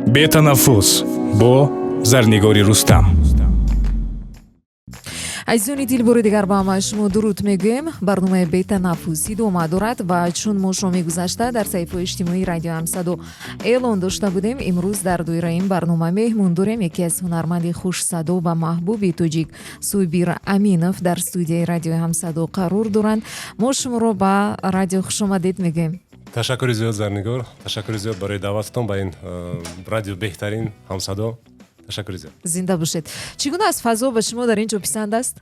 Бетанаффус бо Зарнигори Рустам. Азизони дил, бори дигар ба ҳамаи шумо дуруд мегӯем. Барномаи «Бетанаффус» идома дорад ва чун мо шоми гузашта дар саҳифаҳои иҷтимоии Радио Ҳамсадо эълон дошта будем, имрӯз дар доираи ин барнома меҳмон дорем. Яке аз ҳунарманди хушсадо ва маҳбуби тоҷик, Субир Аминов, дар студияи Радиои Ҳамсадо қарор доранд. Мо шуморо ба радио хушомадед мегӯем. Ташаккури зиёд, Зарнигор, ташаккури зиёд барои даъвататон ба ин радио беҳтарин, Ҳамсадо. Ташаккури зиёд. Зинда бошед. Чӣ гуна аст фазо? Ба шумо дар ин ҷо писанд аст?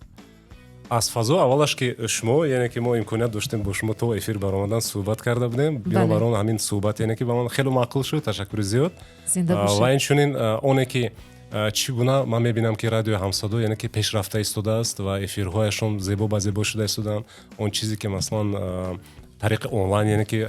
Аз фазо аввалаш ки шумо, яъне ки мо имконият доштем, бо шумо то эфир баромадан суҳбат карда будем. Бинобар он ҳамин суҳбат, яъне ки ба ман хеле маъқул шуд. Ташаккури зиёд. Ва инчунин оне ки чӣ гуна ман мебинам, ки Радиои Ҳамсадо, яъне ки пешрафта истодааст ва эфирҳояшон зебо ба зебо шуда истодаанд. Он чизе ки, масалан, тариқи онлайн, яъне ки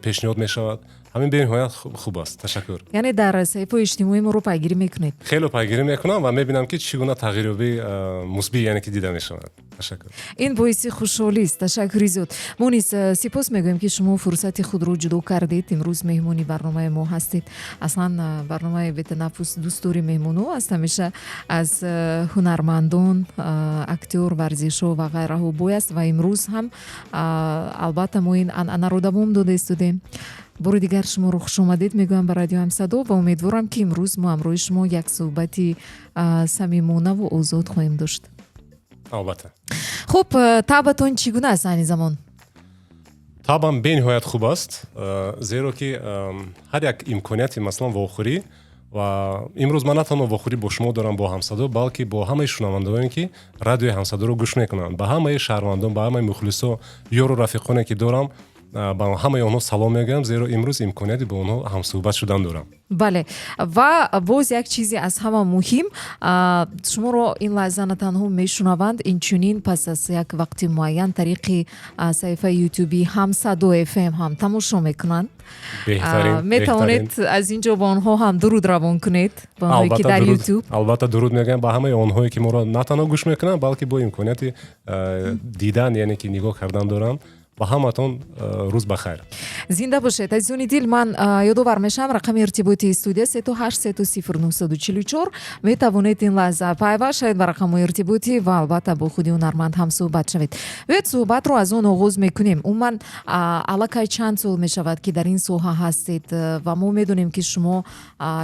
пешниҳод мешавад, ҳамин бениҳоят хуб аст. Ташаккур. Яъне дар саҳифаҳои иҷтимоӣ моро пайгирӣ мекунед? Хеле пайгирӣ мекунам ва мебинам, ки чӣ гуна тағйирёбии мусбӣ, яъне ки дида мешавад. Ташаккур. Ин боиси хушҳолист. Ташаккури зиёд. Мо низ сипос мегӯем, ки шумо фурсати худро ҷудо кардед, имрӯз меҳмони барномаи мо ҳастед. Аслан барномаи «Бетанаффус» дӯстдори меҳмонҳо аст ҳамеша, аз ҳунармандон, актёр, варзишҳо ва ғайраҳо бой аст ва имрӯз ҳам, албатта, мо ин анъанаро давом дода истодем. Бори дигар шуморо хушомадед мегӯям ба Радио Ҳамсадо ва умедворам, ки имрӯз мо ҳамроҳи шумо як суҳбати самимонаву озод хоҳем дошт. Албатта. Хуб, табъатон чӣ гуна аст айни замон? Табъам бениҳоят хуб аст, зеро ки ҳар як имконияти, масалан, вохӯрӣ ва имрӯз ман на танҳо вохӯрӣ бо шумо дорам, бо Ҳамсадо, балки бо ҳамаи шунавандагоне, ки Радиои Ҳамсадоро гӯш мекунанд, ба ҳамаи шаҳрвандон, ба ҳамаи мухлисо, ёру рафиқоне, ки дорам, ба ҳамаи онҳо салом мегӯям, зеро имрӯз имконияти бо онҳо ҳамсӯҳбат шудан дорам. Бале, ва боз як чизе аз ҳама муҳим: шуморо ин лаҳза на танҳо мешунаванд, инчунин пас аз як вақти муайян тариқи саҳифаи Ютуби Ҳамсадо ФМ ҳам тамошо мекунанд. Метавонед аз ин ҷо ба онҳо ҳам дуруд равон кунед, ба онҳое, ки дар Ютуб. Албатта, дуруд мегӯям ба ҳамаи онҳое, ки моро на танҳо гӯш мекунанд, балки бо имконияти дидан, яъне ки нигоҳ кардан доранд. Ба ҳаматон рӯз бахайр. Зинда бошед. Азизони дил, ман ёдовар мешавам: рақами иртиботии студия 383 0944. Метавонед ин лаҳза пайваст шавед ба рақамҳои иртиботӣ ва, албатта, бо худи ҳунарманд ҳам суҳбат шавед. Биёед, суҳбатро аз он оғоз мекунем. Умуман, аллакай чанд сол мешавад, ки дар ин соҳа ҳастед ва мо медонем, ки шумо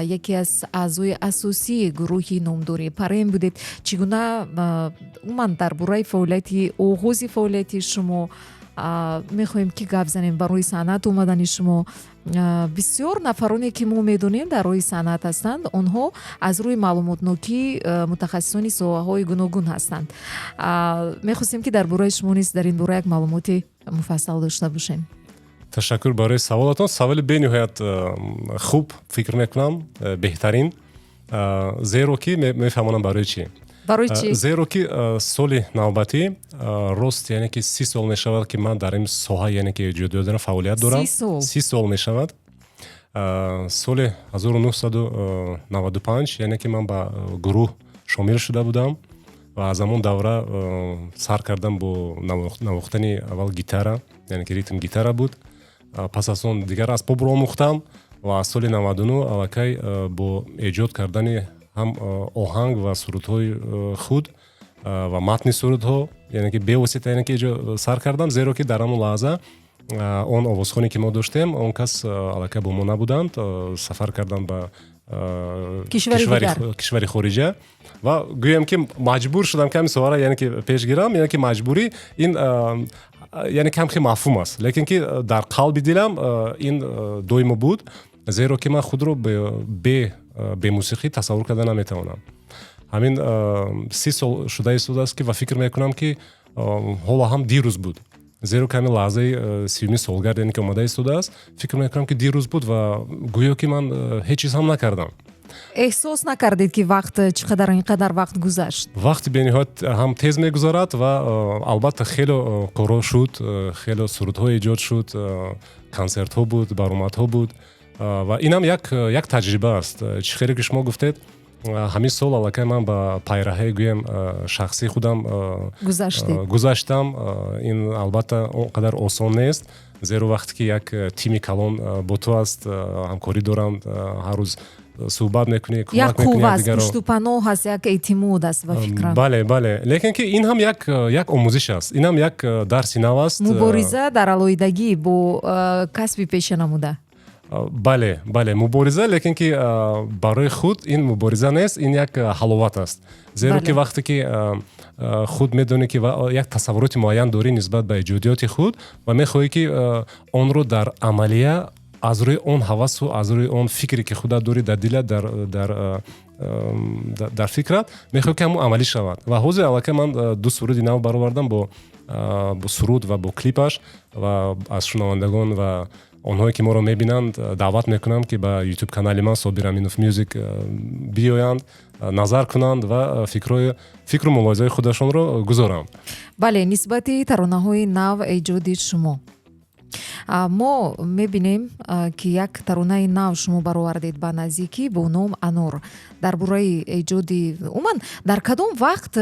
яке аз аъзои асосии гурӯҳи номдори Парем будед. Чӣ гуна, умуман, дар бораи фаъолияти, оғози фаъолияти шумо мехоҳем, ки гап занем, барои санъат омадани шумо. Бисёр нафароне, ки мо медонем, дар роҳи санъат ҳастанд, онҳо аз рӯи маълумотнокӣ мутахассисони соҳаҳои гуногун ҳастанд. Мехостем, ки дар бораи шумо низ дар ин бора як маълумоти муфассал дошта бошем. Ташаккур барои саволатон. Саволи бениҳоят хуб, фикр мекунам, беҳтарин, зеро ки мефаҳмонам барои чӣ. Барои чӣ? Зеро ки соли навбатӣ рост, яъне ки 30 сол мешавад, ки ман дар ин соҳа, яъне ки эҷодиёт дорам, фаъолият дорам. 30 сол мешавад. Соли 1995, яъне ки ман ба гурӯҳ шомил шуда будам ва аз ҳамон давра сар кардам бо навохтани аввал гитара, яъне ки ритм гитара буд, пас аз он дигар асбобро омӯхтам ва аз соли 99 аллакай бо эҷод кардани ҳам оҳанг ва сурудҳои худ ва матни сурудҳо, яъне ки бевосита, яъне ки сар кардам, зеро ки дар ҳамон лаҳза он овозхоне, ки мо доштем, он кас аллакай бо мо набуданд, сафар карданд ба кишвари хориҷа ва гӯям, ки маҷбур шудам, ки ҳамин соҳаро, яъне ки пеш гирам. Яъне ки маҷбурӣ ин, яъне камхе мафҳум аст, лекин ки дар қалби дилам ин доимо буд, зеро ки ман худро бемусиқӣ тасаввур карда наметавонам. Ҳамин 30 сол шуда истодааст, ки ва фикр мекунам, ки ҳоло ҳам дирӯз буд, зеро ки ҳамин лаҳзаи 30-уми солгард, яъне ки омода истодааст, фикр мекунам, ки дирӯз буд ва гӯё ки ман ҳеҷ чиз ҳам накардам. Эҳсос накардед, ки вақт чӣ қадар, ин қадар вақт гузашт? Вақти бениҳоят ҳам тез мегузарад ва, албатта, хеле корҳо шуд, хеле сурудҳо эҷод шуд, консертҳо буд, баромадҳо буд ва инам як таҷриба аст. Чӣ хеле ки шумо гуфтед, ҳамин сол аллакай ман ба пайраҳаи, гӯем, шахсии худам гузаштам. Ин, албатта, он қадар осон нест, зеро вақте ки як тими калон бо ту аст, ҳамкорӣ доранд, ҳар рӯз суҳбат мекунӣ, кӯмак мекунӣ якдигарро. Пушту паноҳ аст, як эътимод аст ба фикрам. Бале, бале, лекин ки ин ҳам як омӯзиш аст, ин ҳам як дарси нав аст. Мубориза дар алоҳидагӣ бо касби пеша намуда. Бале, бале, мубориза, лекин ки барои худ ин мубориза нест, ин як ҳаловат аст, зеро ки вақте ки худ медонӣ, ки як тасаввуроти муайян дорӣ нисбат ба эҷодиёти худ ва мехоҳӣ, ки онро дар амалия аз рӯи он ҳавасу аз рӯи он фикре, ки худат дорӣ дар дилат, дар фикрат, мехоҳӣ, ки ҳамон амалӣ шавад. Ва ҳозир аллакай ман ду суруди нав баровардам бо суруд ва бо клипаш ва аз шунавандагон ва онҳое, ки моро мебинанд, даъват мекунам, ки ба Ютуб канали ман, Собир Аминов Мюзик, биёянд, назар кунанд ва фикру мулоҳизаҳои худашонро гузоранд. Бале, нисбати таронаҳои нав эҷоди шумо мо мебинем, ки як таронаи нав шумо баровардед ба наздикӣ бо ном «Анор». Дар бораи эҷоди, умуман, дар кадом вақт,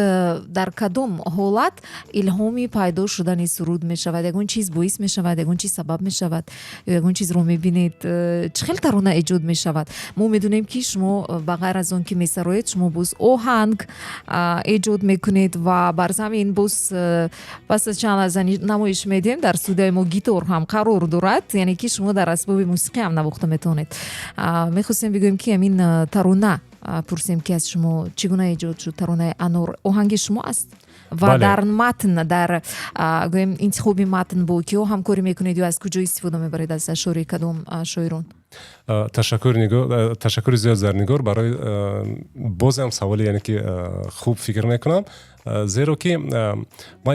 дар кадом ҳолат илҳоми пайдо шудани суруд мешавад? Ягон чиз боис мешавад, ягон чиз сабаб мешавад ё ягон чизро мебинед? Чӣ хел тарона эҷод мешавад? Мо медонем, ки шумо, ба ғайр аз он ки месароед, шумо боз оҳанг эҷод мекунед ва бар замин боз пас аз чанд лаҳза намоиш медиҳем, дар студияи мо гитор ҳам қарор дорад, яъне ки шумо дар асбоби мусиқӣ ҳам навохта метавонед. Мехостем бигӯем, ки ҳамин тарона, пурсем, ки аз шумо чӣ гуна эҷод шуд таронаи «Анор»? Оҳанги шумо аст ва дар матн, дар, гӯем, интихоби матн бо киҳо ҳамкорӣ мекунед ё аз куҷо истифода мебаред, аз ашъори кадом шоирон? Ташаккури зиёд, Зарнигор, барои бозам саволе, яъне ки хуб фикр мекунам, зеро ки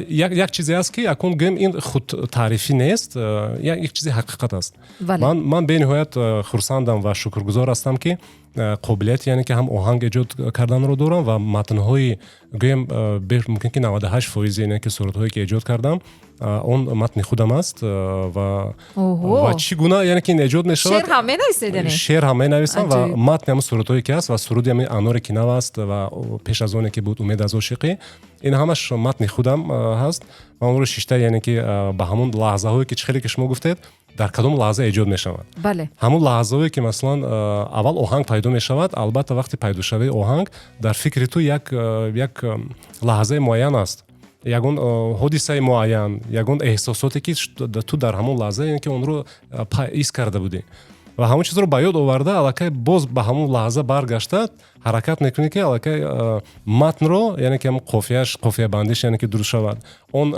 як чизе аст, ки акун гӯем, ин худтаърифӣ нест, як чизи ҳақиқат аст. Ман бениҳоят хурсандам ва шукргузор ҳастам, ки қобилияти, яъне ки ҳам оҳанг эҷод карданро дорам ва матнҳои, гӯем, мумкин ки 98%, яъне ки сурудҳое, ки эҷод кардам, он матни худам аст. Ва чӣ гуна, яъне ки ин эҷод мешавад? Шеър ҳам менависед, яъне? Шеър ҳам менависам ва матни ҳамон сурудҳое, ки ҳаст, ва суруди ҳамин «Аноре», ки нав аст, ва пеш аз оне, ки буд «Умед аз ошиқӣ», ин ҳамаш матни худам ҳаст. Ман онро шишта, яъне ки ба ҳамон лаҳзаҳое, ки чӣ хеле ки шумо гуфтед, дар кадом лаҳза эҷод мешавад, ҳамон лаҳзаҳое, ки масалан аввал оҳанг пайдо мешавад. Албатта, вақти пайдошавии оҳанг дар фикри ту як лаҳзаи муайян аст, ягон ҳодисаи муайян, ягон эҳсосоте, ки ту дар ҳамон лаҳза, яъне ки онро ҳис карда будӣ, ва ҳамон чизро ба ёд оварда, аллакай боз ба ҳамон лаҳза баргашта ҳаракат мекунӣ, ки аллакай матнро, яъне ки ҳамон қофияш, қофиябандиш, яъне ки дуруст шавад, он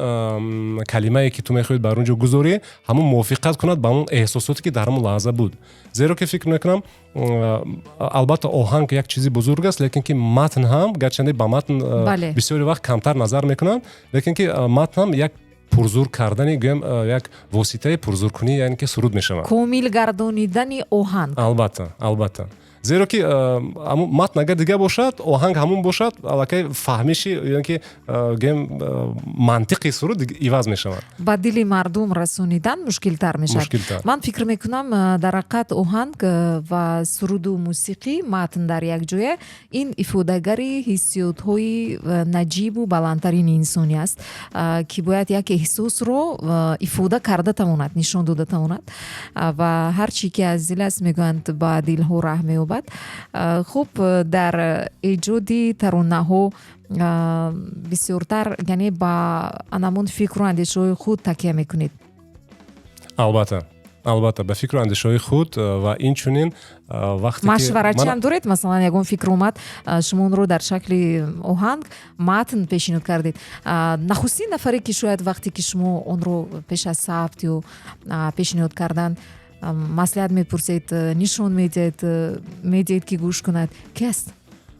калимае, ки ту мехоҳӣ бар он ҷо гузорӣ, ҳамон мувофиқат кунад ба ҳамон эҳсосоте, ки дар ҳамон лаҳза буд. Зеро ки фикр мекунам, албатта, оҳанг як чизи бузург аст, лекин ки матн ҳам, гарчанде ба матн бисёри вақт камтар назар мекунанд, лекин ки матн ҳам як пурзур кардани, гӯем, як воситаи пурзуркунӣ, яъне ки суруд мешавад. Комил гардонидани оҳанг. Албатта, албатта, зеро ки ҳамун матн агар дигар бошад, оҳанг ҳамун бошад, аллакай фаҳмиши, яъне ки, гӯем, мантиқи суруд иваз мешавад. Ба дили мардум расонидан мушкилтар мешавад. Мушкилтар. Ман фикр мекунам, дар ҳақиқат оҳанг ва суруду мусиқӣ, матн дар як ҷоя, ин ифодагари ҳиссиётҳои наҷибу баландтарини инсонӣ аст, ки бояд як эҳсосро ифода карда тавонад, нишон дода тавонад, ва ҳар чӣ ки аз дил аст, мегӯянд, ба дилҳо раҳ меёбад. Хуб, дар эҷоди таронаҳо бисёртар, яъне, ба анамун фикру андешаҳои худ такя мекунед? Албатта, албатта, ба фикру андешаҳои худ ва инчунин вақте Машваратчӣ ҳам доред? Масалан, ягон фикр омад, шумо онро дар шакли оҳанг, матн пешниҳод кардед. Нахустин нафаре, ки шояд вақте ки шумо онро пеш аз сабт ё пешниҳод кардан маслиҳат мепурсед, нишон медиҳед, ки гӯш кунад, ки аст?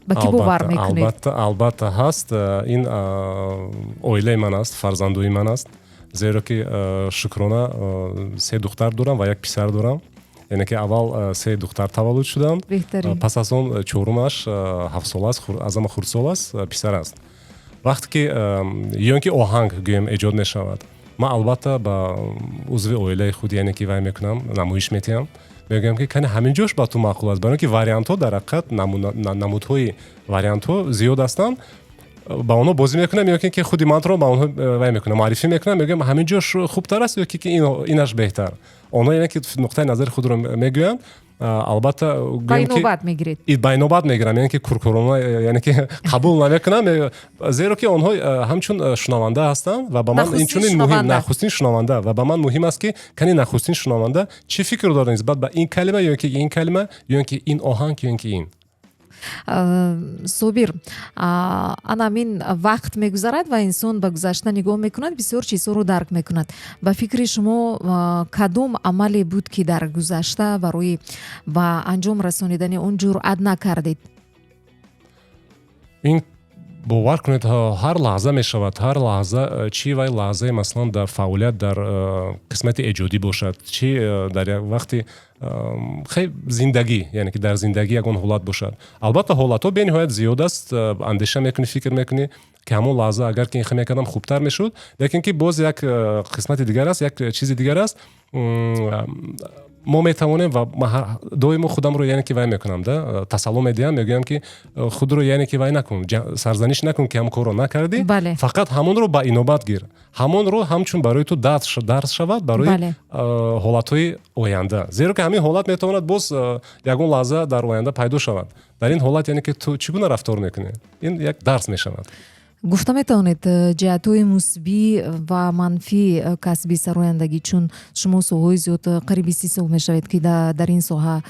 Ба кӣ бовар мекунед? Албатта, албатта, ҳаст. Ин оилаи ман аст, фарзандои ман аст, зеро ки, шукрона, се духтар дорам ва як писар дорам. Яъне ки аввал се духтар таваллуд шуданд, пас аз он чорумаш 7-сола аст, аз ҳама хурдсол аст, писар аст. Вақте ки ё ин ки оҳанг, гӯем, эҷод мешавад, ман албатта ба узви оилаи худ, яъне ки вай мекунам, намоиш метиҳам, мегӯям, ки кани, ҳамин ҷош ба ту маъқул аст? Барои ин ки вариантҳо, дар ҳақиқат, намудҳои вариантҳо зиёд ҳастанд. Ба онҳо бозӣ мекунам ё ки худи матнро ба онҳо вай мекунам, муаррифӣ мекунам, мегӯям, ҳамин ҷош хубтар аст ё ки инаш беҳтар? Онҳо, яъне ки, нуқтаи назари худро мегӯянд. Албатта, ба инобат мегиред. Ба инобат мегирам, яъне ки куркурона, яъне ки қабул намекунам, зеро ки онҳо ҳамчун шунаванда ҳастанд ва ба ман инчунин муҳим, нахустин шунаванда, ва ба ман муҳим аст, ки кани нахустин шунаванда чӣ фикр дорад нисбат ба ин калима ё ки ин калима, ё ки ин оҳанг, ё ки ин. Собир, ана ҳамин вақт мегузарад ва инсон ба гузашта нигоҳ мекунад, бисёр чизҳоро дарк мекунад. Ба фикри шумо, кадом амале буд, ки дар гузашта барои ба анҷом расонидани он ҷуръат накардед? Ин, бовар кунед, ҳар лаҳза мешавад, ҳар лаҳза, чӣ вай лаҳзаи, масалан, дар фаъолият дар қисмати эҷодӣ бошад, чӣ дар як вақти хе зиндагӣ, яъне ки дар зиндагӣ ягон ҳолат бошад. Албатта, ҳолатҳо бениҳоят зиёд аст. Андеша мекунӣ, фикр мекунӣ, ки ҳамон лаҳза агар ки ин хе мекардам, хубтар мешуд. Лекин ки боз як қисмати дигар аст, як чизи дигар аст. Мо метавонем ва доимо худамро, яъне ки вай мекунам да, тасалло медиҳам, мегӯям, ки худро, яъне ки вай накун, сарзаниш накун, ки ҳам корро накардӣ, фақат ҳамонро ба инобат гир, ҳамонро ҳамчун барои ту дарс шавад барои ҳолатҳои оянда, зеро ки ҳамин ҳолат метавонад боз ягон лаҳза дар оянда пайдо шавад. Дар ин ҳолат, яъне ки ту чӣ гуна рафтор мекунӣ, ин як дарс мешавад. Гуфта метавонед ҷиҳатҳои мусбӣ ва манфии касби сарояндагӣ, чун шумо солҳои зиёд, қариби 30 сол мешавед, ки дар ин соҳа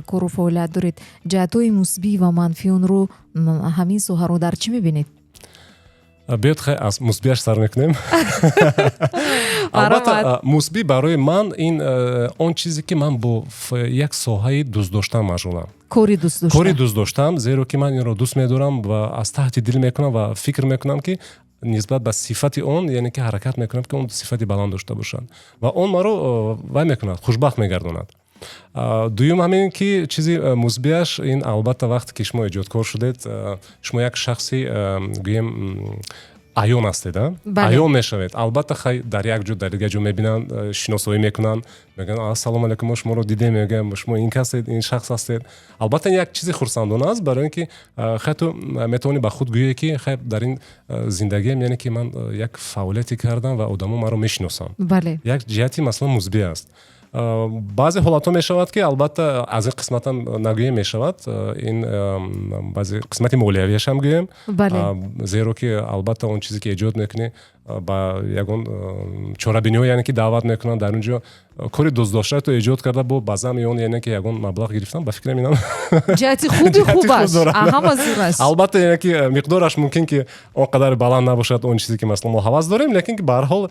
кору фаъолият доред, ҷиҳатҳои мусбӣ ва манфии онро, ҳамин соҳаро дар чӣ мебинед? Биёд, хай, аз мусбиаш сар мекунем. Албатта, мусбӣ барои ман ин он чизе, ки ман бо як соҳаи дӯстдоштан машғулам. Кори дӯстдошта. Кори дӯстдоштам, зеро ки ман инро дӯст медорам ва аз таҳти дил мекунам ва фикр мекунам, ки нисбат ба сифати он, яъне ки ҳаракат мекунам, ки он сифати баланд дошта бошад, ва он маро вай мекунад, хушбахт мегардонад. Дуюм, ҳамин ки чизи мусбиаш ин, албатта, вақте ки шумо эҷодкор шудед, шумо як шахси, гӯем, аён ҳастед, аён мешавед. Албатта, хай, дар як ҷо, дар дигар ҷо мебинанд, шиносоӣ мекунанд, мегӯянд: «Ассалому алайкум, мо шуморо дидем», мегӯям, «Шумо ин касед, ин шахс ҳастед». Албатта, ин як чизи хурсандона аст, барои ин ки хай, ту метавонӣ ба худ гӯие, ки хай, дар ин зиндагиам, яъне ки ман як фаъолияте кардам ва одамо маро мешиносанд. Як ҷиҳати, масалан, мусбӣ аст. Баъзе ҳолатҳо мешавад, ки, албатта, аз ин қисматам нагӯем, мешавад, ин баъзе қисмати молиявиашам гӯем, зеро ки, албатта, он чизе ки эҷод мекунӣ, ба ягон чорабиниҳо, яъне ки даъват мекунанд, дар он ҷо кори дӯстдоштаато эҷод карда, бо ба зами он, яъне ки ягон маблағ гирифтан, ба фикрам, инам ҷиҳати хуби хуб аст, ҳама зур аст. Албатта, яъне ки миқдораш мумкин ки он қадар баланд набошад, он чизе ки, масалан, мо ҳавас дорем, лекин ки ба ҳар ҳол,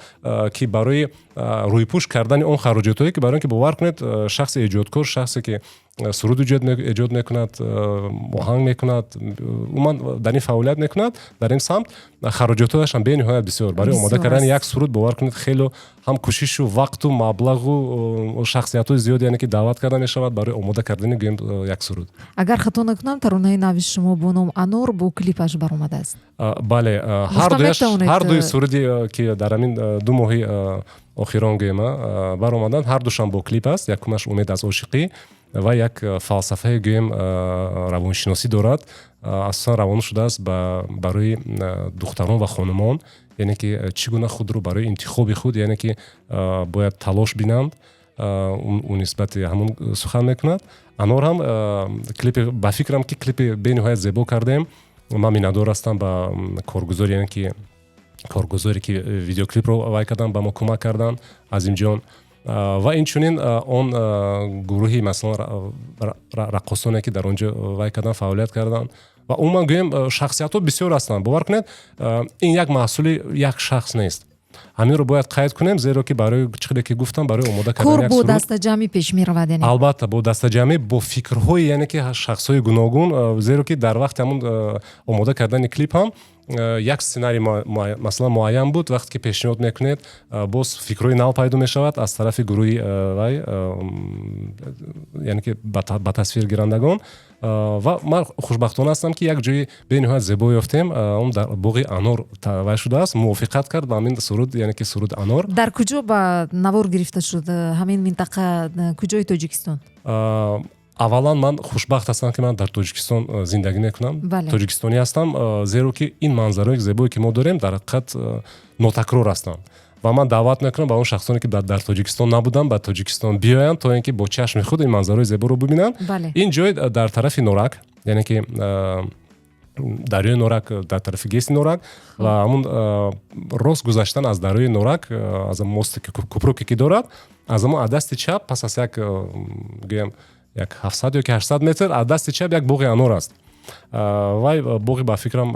ки барои рӯйпӯш кардани он хароҷотҳое, ки барои ин ки, бовар кунед, шахси эҷодкор, шахсе ки суруд эҷод мекунад, оҳанг мекунад, умуман дар ин фаъолият мекунад, дар ин самт, хароҷотҳояшам бениҳоят бисёр. Барои омода кардани як суруд, бовар кунед, хело ҳам кӯшишу вақту маблағу шахсиятҳои зиёд, яъне ки даъват карда мешавад барои омода кардани, гӯем, як суруд. Агар хато накунам, таронаи нави шумо бо ном «Анор» бо клипаш баромадааст. Бале, ҳар дуи суруди, ки дар ҳамин 2 моҳи охирон, гӯем, баромаданд, ҳар душам бо клип аст. Якумаш «Умед аз ошиқӣ» ва як фалсафаи, гӯем, равоншиносӣ дорад, асосан равона шудааст барои духтарон ва хонумон, яъне ки чӣ гуна худро барои интихоби худ, яъне ки бояд талош бинанд, ӯ нисбати ҳамон сухан мекунад. «Анор» ҳам клипи, ба фикрам, ки клипи бениҳоят зебо кардем. Ман миннатдор ҳастам ба коргузор, яъне ки коргузоре, ки видеоклипро вай кардан, ба мо кӯмак карданд, Азимҷон, ва инчунин он гурӯҳи, масалан, раққосоне, ки дар он ҷо вай кардан, фаъолият карданд, ва умуман, гӯем, шахсиятҳо бисёр ҳастанд. Бовар кунед, ин як маҳсули як шахс нест, ҳаминро бояд қайд кунем, зеро ки барои чӣ ки гуфтам, барои омода кардани бо дастаҷамъӣ пеш меравад, яъне. Албатта, бо дастаҷамъӣ, бо фикрҳои, яъне ки шахсҳои гуногун, зеро ки дар вақти ҳамон омода кардани клип ҳам як сценарий, масалан, муайян буд. Вақте ки пешниҳод мекунед, боз фикрҳои нав пайдо мешавад аз тарафи гурӯҳи вай, яъне ки ба тасвиргирандагон. Ва ман хушбахтона ҳастам, ки як ҷои бениҳоят зебо ёфтем, он дар боғи анор вай шудааст, мувофиқат кард ба ҳамин суруд, яъне ки суруд «Анор». Дар куҷо ба навор гирифта шуд ҳамин минтақа, куҷои Тоҷикистон? Аввалан, ман хушбахт ҳастам, ки ман дар Тоҷикистон зиндагӣ мекунам, тоҷикистонӣ ҳастам, зеро ки ин манзараҳои зебое, ки мо дорем, дар ҳақиқат нотакрор ҳастанд. Ва ман даъват мекунам ба он шахсоне, ки дар Тоҷикистон набуданд, ба Тоҷикистон биёянд, то ин ки бо чашми худ ин манзараҳои зеборо бибинанд. Ин ҷой дар тарафи Норак, яъне ки дарёи Норак, дар тарафи ГЭСи Норак ва ҳамун рост гузаштан аз дарёи Норак, аз мосте, купруке ки дорад, аз ҳамон аз дасти чап, пас аз як, гӯям, як 700 ё ки 800 метр аз дасти чап як боғи анор аст. Вай боғи, ба фикрам,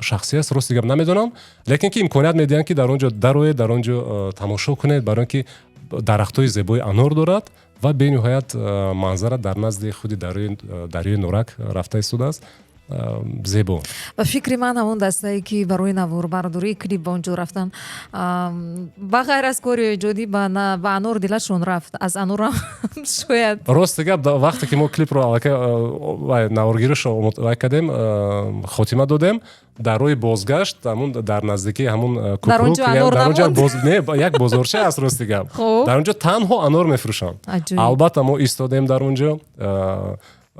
шахсӣ аст, рости гап, намедонам, лекин ки имконият медиҳанд, ки дар он ҷо дароед, дар он ҷо тамошо кунед, барои он ки дарахтҳои зебои анор дорад ва бениҳоят манзара дар назди худи дарёи Норак рафта истодааст, зебо. Ба фикри ман, ҳамон дастае, ки барои наворбардории клип ба он ҷо рафтан, ба ғайр аз кори эҷодӣ ба анор дилашон рафт, аз анорам шояд. Рости гап, вақте ки мо клипро аллакай наворгиришро вай кардем, хотима додем, дар роҳи бозгашт ҳамун дар наздикии ҳамун купрук як бозорча аст, рости гап, дар он ҷо танҳо анор мефурӯшанд. Албатта, мо истодем дар он ҷо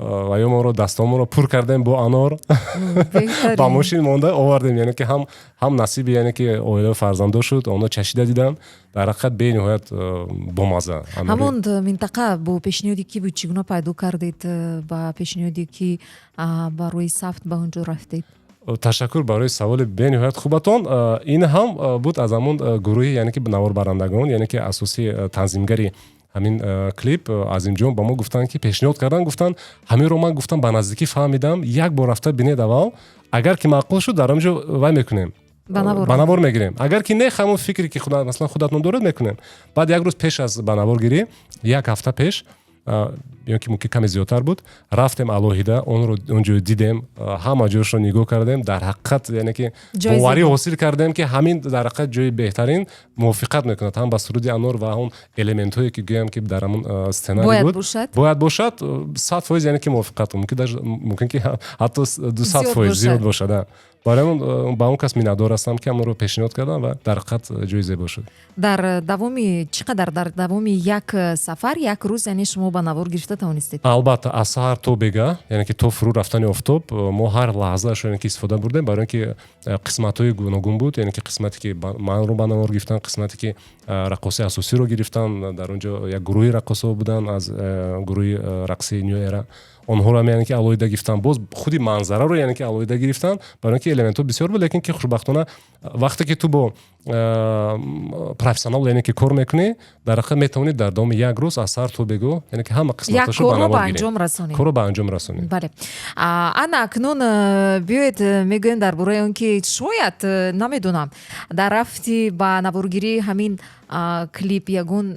ва ё моро дастомонро пур кардем бо анор, ба мошин монда овардем, яъне ки ҳам насиби, яъне ки оилаи фарзандо шуд, онҳо чашида диданд. Дар ҳақиқат бениҳоят бомазза. Ҳамон минтақа бо пешниҳоди кӣ буд, чӣ гуна пайдо кардед, ба пешниҳоди кӣ барои сабт ба он ҷо рафтед? Ташаккур барои саволи бениҳоят хубатон. Ин ҳам буд аз ҳамон гурӯҳи, яъне ки наворбарандагон, яъне ки асосии танзимгари ҳамин клип Азимҷон ба мо гуфтанд, ки пешниҳод карданд, гуфтанд: «Ҳаминро ман, гуфтам, ба наздикӣ фаҳмидам, як бор рафта бинед аввал, агар ки маъқул шуд, дар он ҷо вай мекунем, ба навор мегирем, агар ки не, ҳамон фикре ки масалан худатон доред, мекунем». Баъд як рӯз пеш аз ба наворгирӣ, як ҳафта пеш ё ки мумкин каме зиёдтар буд, рафтем алоҳида, онро он ҷо дидем, ҳама ҷошро нигоҳ кардем. Дар ҳақиқат, яъне ки боварӣ ҳосил кардем, ки ҳамин дар ҳақиқат ҷои беҳтарин мувофиқат мекунад ҳам ба суруди анор ва ҳамон элементҳое, ки гӯям, ки дар ҳамон сценарий буд, бояд бошад, 100%, яъне ки мувофиқат мумкин, даже мумкин ки ҳатто 200% зиёд бошад. Барои он ба он кас миннатдор ҳастам, ки ҳамонро пешниҳод кардам ва дар ҳақиқат ҷои зебо шуд. Дар давоми чӣ қадар, дар давоми як сафар, як рӯз, яъне шумо ба навор гирифта тавонистед? Албатта, аз саҳар то бега, яъне ки то фурӯ рафтани офтоб, мо ҳар лаҳзаашро, яъне ки истифода бурдем, барои он ки қисматҳои гуногун буд, яъне ки қисмате, ки манро ба навор гирифтан, қисмате, ки раққоси асосиро гирифтан, дар он ҷо як гурӯҳи раққосҳо буданд аз гурӯҳи рақси New Era, онҳоро яъне ки алоҳида гирифтан, боз худи манзараро, яъне ки алоҳида гирифтан, барои он ки элементҳо бисёр буд. Лекин ки хушбахтона, вақте ки ту бо профессионал, яъне ки кор мекунӣ, дар ҳақиқат метавонӣ дар давоми як рӯз аз сар то бего, яъне ки ҳама қисматашро ба анҷом расонӣ. Корро ба анҷом расонӣ. Бале, ана акнун биёед, мегӯем дар бораи он ки шояд, намедонам, дар рафти ба наворгирии ҳамин клип ягон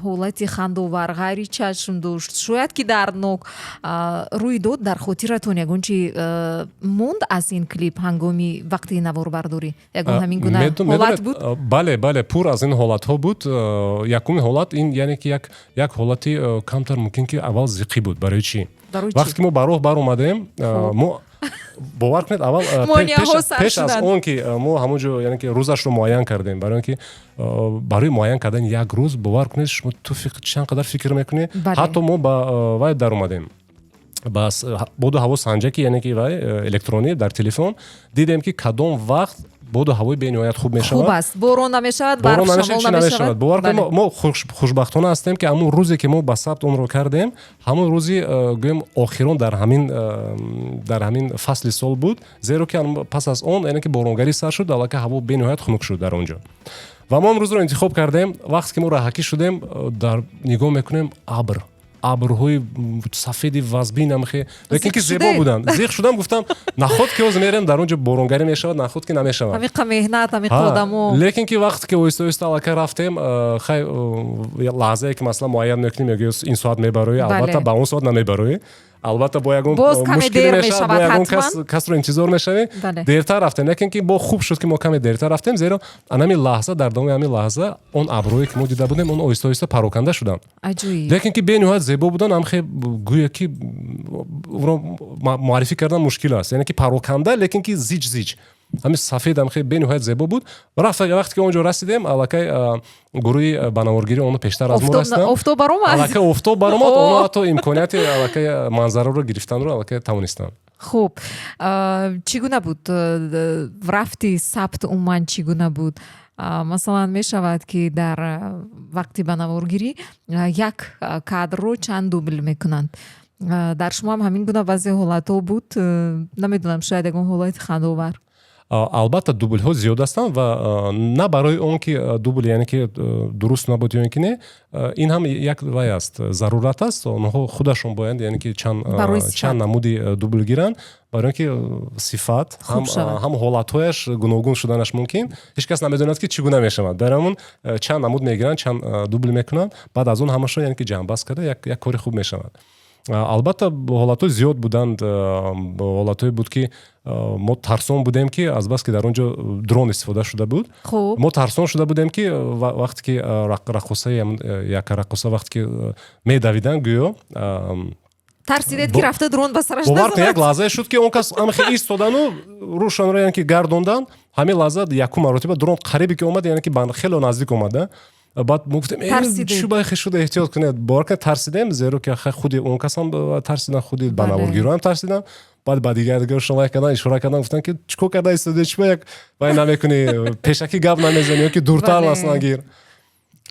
ҳолати хандовар, ғайри чашм дошт, шояд ки дарднок рӯй дод, дар хотиратон ягон чи монд аз ин клип, ҳангоми вақти наворбардорӣ ягон ҳамин гуна ҳолат буд? Бале, пур аз ин ҳолатҳо буд. Якуми ҳолат ин, яъне ки як ҳолати камтар, мумкин ки аввал зиқӣ буд. Барои чӣ? Вақте ки мо ба роҳ баромадем, мо, бовар кунед, аввал пеш аз он ки мо ҳамон ҷо, яъне ки рӯзашро муайян кардем, барои он ки барои муайян кардани як рӯз, бовар кунед, шумо ту чанд қадар фикр мекунӣ. Ҳатто мо ба вай даромадем, ба боду ҳаво санҷаки, яъне ки вай электронӣ дар телефон, дидем, ки кадом вақт боду ҳавои бениҳоят хуб мешавад. Хуб аст, борон намешавад, барф, шамол намешавад. Бовар кунед, мо хушбахтона ҳастем, ки ҳамон рӯзе, ки мо ба сабт онро кардем, ҳамон рӯзи, гӯем, охирон дар ҳамин фасли сол буд, зеро ки пас аз он, яъне ки боронгарӣ сар шуд, аллакай ҳаво бениҳоят хунук шуд дар он ҷо. Ва мо он рӯзро интихоб кардем. Вақте ки мо раҳакӣ шудем, дар нигоҳ мекунем, абр, абрҳои сафеди вазбин амхе, лекин ки зебо буданд. Зиқ шудам, гуфтам: «Наход ки ҳозир мерем, дар он ҷо боронгарӣ мешавад, наход ки намешавад?» Ҳамиқа меҳнат, ҳамиқа одамо. Лекин ки вақте ки оҳиста оҳиста аллакай рафтем, хай, лаҳзае ки масалан муайян мекунем, мегӯ ин соат мебароӣ, албатта, ба он соат намебароӣ, албатта, бо ягон мушкиле мешавад, бо ягон касро интизор мешавӣ. Дертар рафтем, лекин ки бо хуб шуд, ки мо каме дертар рафтем, зеро анами лаҳза, дар давоми ҳамин лаҳза он абрҳое, ки мо дида будем, он оҳиста оҳиста пароканда шуданд, лекин ки бениҳоят зебо буданд. Амхе гӯё ки ро муаррифӣ кардан мушкил аст, яъне ки пароканда, лекин ки зич зич ҳамин сафед, ҳам хеле бениҳоят зебо буд. Рафта, вақте ки он ҷо расидем, аллакай гурӯҳи банаворгирӣ онро пештар аз мо расиданд. Офтоб баромад. Аллакай офтоб баромад, онҳо ҳатто имконияти аллакай манзараро гирифтанро аллакай тавонистанд. Хуб, чӣ гуна буд рафти сабт, умуман чӣ гуна буд? Масалан, мешавад, ки дар вақти ба наворгирӣ як кадрро чанд дубл мекунанд. Дар шумо ҳам ҳамин гуна баъзе ҳолатҳо буд? Намедонам, шояд ягон ҳолати хандаовар. Албатта, дублҳо зиёд ҳастанд ва на барои он ки дубл, яъне ки дуруст набуд ё ин ки не, ин ҳам як вай аст, зарурат аст. Онҳо худашон бояд, яъне ки чанд намуди дубл гиранд, барои он ки сифат ҳам ҳолатҳояш гуногун шуданаш мумкин. Ҳеҷ кас намедонад, ки чӣ гуна мешавад. Дар ҳамон чанд намуд мегиранд, чанд дубл мекунанд, баъд аз он ҳамашро, яъне ки ҷамъбаст карда, як кори хуб мешавад. Албатта, ҳолатҳои зиёд буданд. Ҳолатҳое буд, ки мо тарсон будем, ки азбаски дар он ҷо дрон истифода шуда буд, мо тарсон шуда будем, ки вақте ки раққосаи, яка раққоса, вақте ки медавиданд, гӯё Тарсидед, ки рафта дрон ба сараш Бовар кун, як лаҳзае шуд, ки он кас ҳамихе истодану рӯшонро, яъне ки, гардондан. Ҳамин лаҳза якум маротиба дрон қарибе ки омад, яъне ки хело наздик омада. Баъд мо гуфтем: «Чӣ байхе шуда, эҳтиёт кунед». Бовар кунед, тарсидем, зеро ки худи он касам тарсидан, худи банаворгироам тарсидан. Баъд ба дигар дигаршон вай кардан, ишора кардан, гуфтан, ки чӣ кор карда истода, чӣ ба як вай намекунӣ, пешакӣ гап намезанӣ ё ки дуртар масалан гир.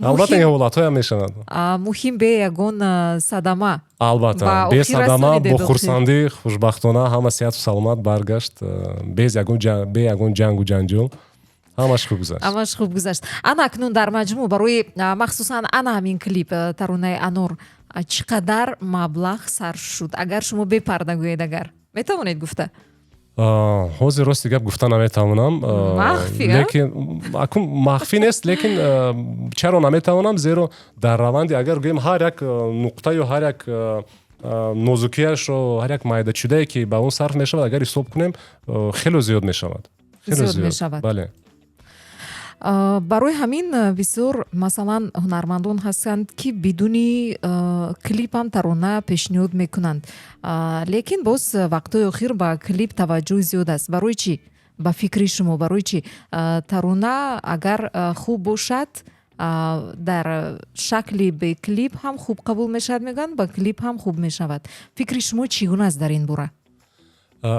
Албатта, ин ҳолатҳоям мешавад. Муҳим, бе ягон садама. Албатта, бе садама, бо хурсандӣ, хушбахтона ҳама сиҳату саломат баргашт, бе ягон ҷангу ҷанҷол, ҳамаш хуб гузашт. Ҳамаш хуб гузашт. Ана акнун дар маҷмӯъ барои махсусан ана ҳамин клип, таронаи «Анор», чӣ қадар маблағ сарф шуд, агар шумо бепарда гӯед, агар метавонед гуфта? Ҳозир, рости гап, гуфта наметавонам. Лекин акун махфӣ нест, лекин чаро наметавонам? Зеро дар раванди, агар гӯем, ҳар як нуқта ё ҳар як нозукияшро, ҳар як майдачудае, ки ба он сарф мешавад, агар ҳисоб кунем, хело зиёд мешавад. Хело зиёд мешавад. Бале. Барои ҳамин бисёр, масалан, ҳунармандон ҳастанд, ки бидуни клипам тарона пешниҳод мекунанд, лекин боз вақтҳои охир ба клип таваҷҷӯҳ зиёд аст. Барои чӣ, ба фикри шумо, барои чӣ тарона агар хуб бошад, дар шакли беклип ҳам хуб қабул мешавад, мегӯянд, ба клип ҳам хуб мешавад? Фикри шумо чӣ гуна аст дар ин бора?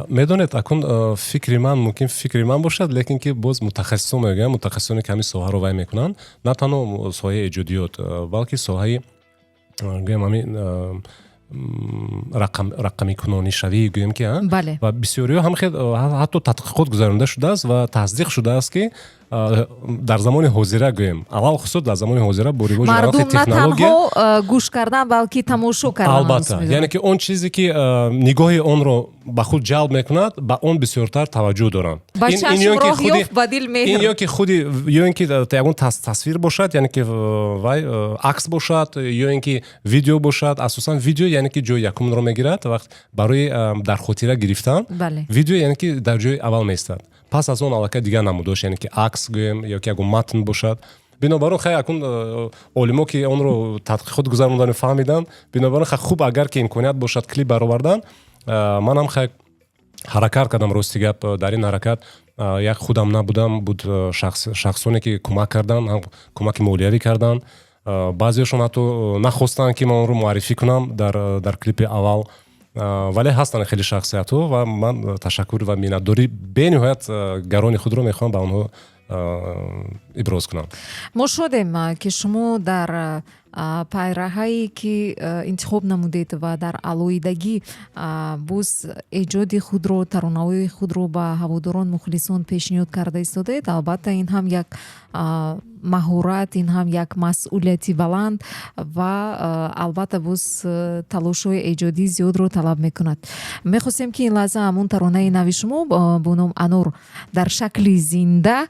Медонед, акун фикри ман мумкин фикри ман бошад, лекин ки боз мутахассисон мегӯянд, мутахассисоне, ки ҳамин соҳаро вай мекунанд, на танҳо соҳаи эҷодиёт, балки соҳаи, гӯем, ҳамин рақамикунонишавӣ, гӯем ки, ва бисёриҳо ҳам ҳатто тадқиқот гузаронида шудааст ва тасдиқ шудааст, ки дар замони ҳозира, гӯем, алалхусус дар замони ҳозира, бо ривоҷи Мардум на танҳо гӯш кардан, балки тамошо кардан. Албатта, яъне ки он чизе, ки нигоҳи онро ба худ ҷалб мекунад, ба он бисёртар таваҷҷӯҳ доранд. Ин ё ки худи, ё ин ки ягон тасвир бошад, яъне ки вай акс бошад, ё ин ки видео бошад. Асосан видео, яъне ки, ҷои якумро мегирад. Вақт барои дар хотира гирифтан видео, яъне ки, дар ҷои аввал меистад. Пас аз он аллакай дигар намудош, яъне ки акс, гӯем, ё ки ягон матн бошад. Бинобар он, хай, акун олимо, ки онро тадқиқот гузарондану фаҳмиданд, бинобар он, хай, хуб, агар ки имконият бошад, клип баровардан. Манам, хай, ҳаракат кардам. Рости гап, дар ин ҳаракат як худам набудам, буд шахсоне, ки кӯмак карданд, ҳам кӯмаки молиявӣ карданд. Баъзеашон ҳатто нахостанд, ки ман онро муаррифӣ кунам дар клипи аввал, вале ҳастанд хеле шахсиятҳо ва ман ташаккур ва миннатдорӣ бениҳоят гарони худро мехоҳам ба онҳо иброз кунам. Мо шодем, ки шумо дар пайраҳае, ки интихоб намудед, ва дар алоҳидагӣ боз эҷоди худро, таронаҳои худро ба ҳаводорон, мухлисон пешниҳод карда истодаед. Албатта, ин ҳам як маҳорат, ин ҳам як масъулияти баланд ва, албатта, боз талошҳои эҷодии зиёдро талаб мекунад. Мехостем, ки ин лаҳза ҳамун таронаи нави шумо бо ном «Анор» дар шакли зинда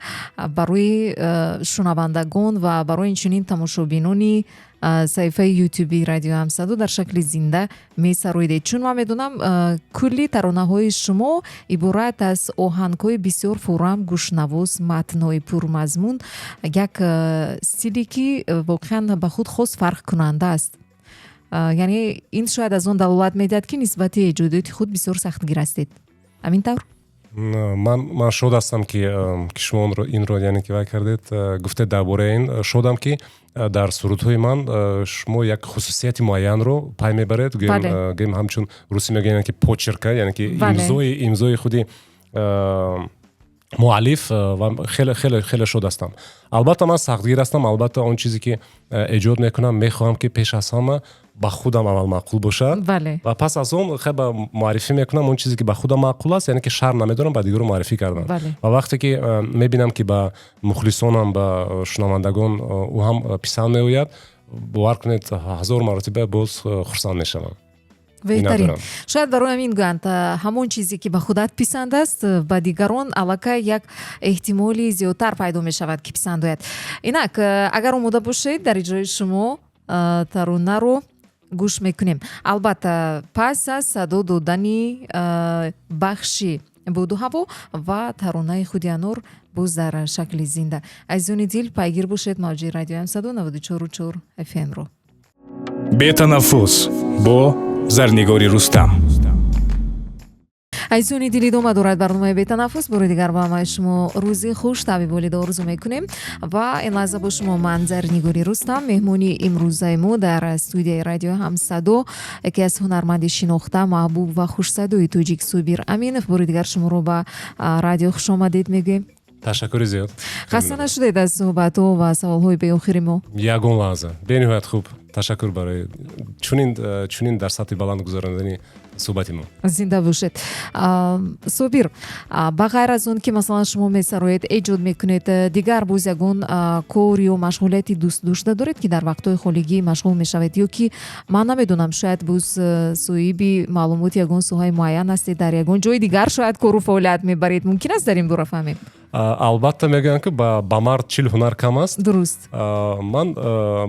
барои шунавандагон ва барои инчунин тамошобинони саҳифаи ютуби Радиои Ҳамсадо дар шакли зинда месароидед, чун ман медонам, кулли таронаҳои шумо иборат аз оҳангҳои бисёр фурам, гӯшнавоз, матнҳои пурмазмун, як стиле, ки воқеан ба худ хос фарқкунанда аст. Яъне ин шояд аз он далолат медиҳад, ки нисбати эҷодиёти худ бисёр сахтгир ҳастед. Ҳамин тавр? Ман шод ҳастам, ки шумо инро, яъне ки, вай кардед, гуфтед дар бораи ин. Шодам, ки дар сурудҳои ман шумо як хусусияти муайянро пай мебаред, гӯем, ҳамчун русӣ мегӯянд, ки почерк, яъне ки имзои худи Муаллиф ва хеле, хеле, хеле шод ҳастам. Албатта, ман сахтгир ҳастам. Албатта, он чизе ки эҷод мекунам, мехоҳам, ки пеш аз ҳама ба худам аввал маъқул бошад ва пас аз он хе ба муаррифӣ мекунам. Он чизе ки ба худам маъқул аст, яъне ки шарм намедорам ба дигарон муаррифӣ кардан. Ва вақте ки мебинам, ки ба мухлисонам, ба шунавандагон ӯ ҳам писанд меояд, бовар кунед, ҳазор маротиба боз хурсанд мешавам. Беҳтарин. Шояд барои ҳамин гӯянд, ҳамон чизе ки ба худат писанд аст, ба дигарон аллакай як эҳтимоли зиёдтар пайдо мешавад, ки писанд ояд. Инак, агар омода бошед, дар иҷрои шумо таронаро гӯш мекунем, албатта, пас аз садо додани бахши боду ҳаво ва таронаи худи Анор боз дар шакли зинда. Азизони дил, пайгир бошед мавҷи радиои Ҳамсадо 94,4 ФМ-ро. Бетанаффус бо Зарнигори Рустам. Азизони дил, идома дорад барномаи «Бетанаффус». Бори дигар ба ҳамаи шумо рӯзи хуш, табъи болида орзу мекунем ва ин лаҳза бо шумо ман, Зарнигори Рустам. Меҳмони имрӯзаи мо дар студияи радиои Ҳамсадо яке аз ҳунарманди шинохта, маҳбуб ва хушсадои тоҷик Собир Аминов. Бори дигар шуморо ба радио хушомадед мегӯем. Ташаккури зиёд. Хаста нашудед аз суҳбатҳо ва саволҳои беохири мо? Ягон лаҳза. Бениҳоят хуб. Ташаккур барои чунин дар сатҳи баланд гузарондани суҳбати мо. Зинда бошед. Собир, ба ғайр аз он ки, масалан, шумо месароед, эҷод мекунед, дигар боз ягон кор ё машғулияти дӯстдошта доред, ки дар вақтҳои холигӣ машғул мешавед, ё ки, ман намедонам, шояд боз соҳиби маълумоти ягон соҳаи муайян ҳастед, дар ягон ҷои дигар шояд кору фаъолият мебаред? Мумкин аст дар ин бора фаҳмем? Албатта, мегӯянд, ки ба мард 40 ҳунар кам аст. Ман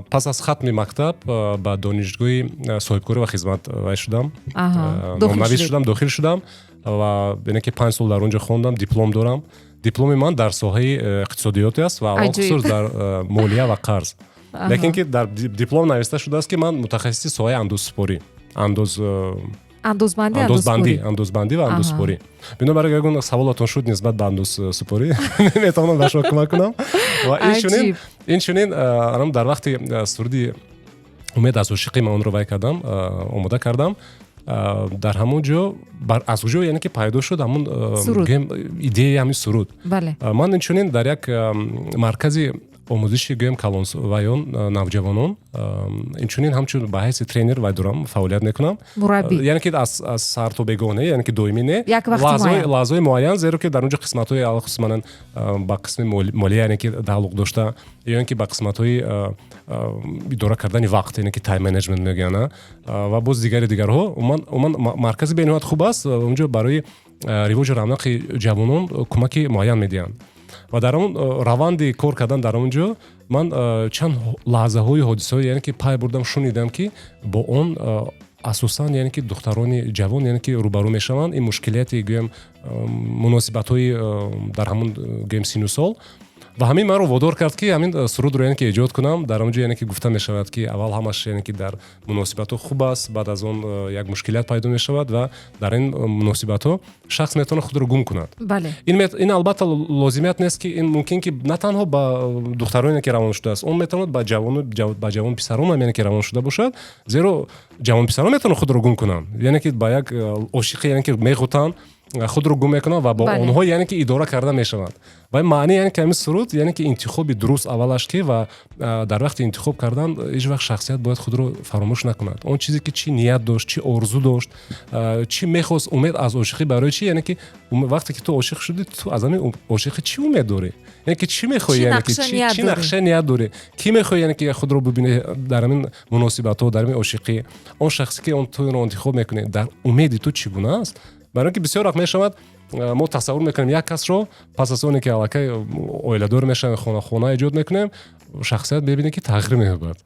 пас аз хатми мактаб ба донишгоҳи соҳибкорӣ ва хизмат вай шудам, номнавис шудам, дохил шудам ва яъне ки 5 сол дар он ҷо хондам, диплом дорам. Дипломи ман дар соҳаи иқтисодиёте аст ва алалхусус дар молия ва қарз, лекин ки дар диплом нависта шудааст, ки ман мутахассиси соҳаи андозсупорӣ, андоз андозбандӣ. Андозбандӣ ва андозсупорӣ. Бинобар ягон саволатон шуд нисбат ба андозсупорӣ, метавонам ба шумо кӯмак кунам. Ва инчунин дар вақти суруди «Умед аз ошиқӣ» ман онро вай кардам, омода кардам, дар ҳамон ҷо аз куҷо, яъне ки, пайдо шуд ҳамон идеяи ҳамин суруд. Ман инчунин дар як маркази омӯзиши, гӯем, калонваён, навҷавонон, инчунин ҳамчун ба ҳайси тренер вай дорам, фаъолият мекунам. Яъне ки аз сар то бегоҳ не, яъне ки доимӣ не, лаҳзаҳои муайян, зеро ки дар он ҷо қисматҳои, алахусус манан ба қисми молия, яъне ки тааллуқ дошта, ё ин ки ба қисматҳои идора кардани вақт, яъне ки тайм менеҷмент мегӯянд, ва боз дигари дигарҳо. Умуман, маркази бениҳоят хуб аст. Онҷо барои ривоҷу равнақи ҷавонон кӯмаки муайян медиҳанд ва дар он раванди кор кардан дар он ҷо ман чанд лаҳзаҳои ҳодисаҳо, яъне ки, пай бурдам, шунидам, ки бо он асосан, яъне ки, духтарони ҷавон, яъне ки, рӯбарӯ мешаванд. Ин мушкилияти, гӯем, муносибатҳои дар ҳамон, гӯем, сину сол. Ва ҳамин маро водор кард, ки ҳамин сурудро, яъне ки, эҷод кунам. Дар он ҷо, яъне ки, гуфта мешавад, ки аввал ҳамаш, яъне ки, дар муносибатҳо хуб аст, баъд аз он як мушкилият пайдо мешавад ва дар ин муносибатҳо шахс метавонад худро гум кунад. Ин албатта лозимият нест, ки ин мумкин ки на танҳо ба духтароне ки равон шудааст, он метавонад ба ҷавон писаронам, яъне ки, равон шуда бошад, зеро ҷавон писарон метавонанд худро гум кунанд, яъне ки ба як ошиқӣ, яъне ки, меғутанд, худро гум мекунанд ва бо онҳо, яъне ки, идора карда мешаванд. Ва маъни, яъне ки, ҳамин суруд, яъне ки, интихоби дуруст аввалаш ки ва дар вақти интихоб кардан ҳеҷ вақт шахсият бояд худро фаромӯш накунад, он чизе ки чӣ ният дошт, чӣ орзу дошт, чӣ мехост, умед аз ошиқӣ барои чӣ, яъне ки, вақте ки ту ошиқ шудӣ, ту аз ҳамин ошиқӣ чӣ умед дорӣ, яъне ки, чӣ мехоҳӣ, яъне ки, чӣ нақша ният дорӣ, кӣ мехоҳӣ, яъне ки, худро бибинӣ дар ҳамин муносибатҳо, дар ҳамин ошиқӣ. Он шахсе ки он туро интихоб мекунӣ, дар умеди ту чӣ гуна аст? Барои ин ки бисёр вақт мешавад, мо тасаввур мекунем як касро, пас аз оне ки аллакай оиладор мешавем, хона эҷод мекунем, шахсият мебинем, ки тағйир меёбад.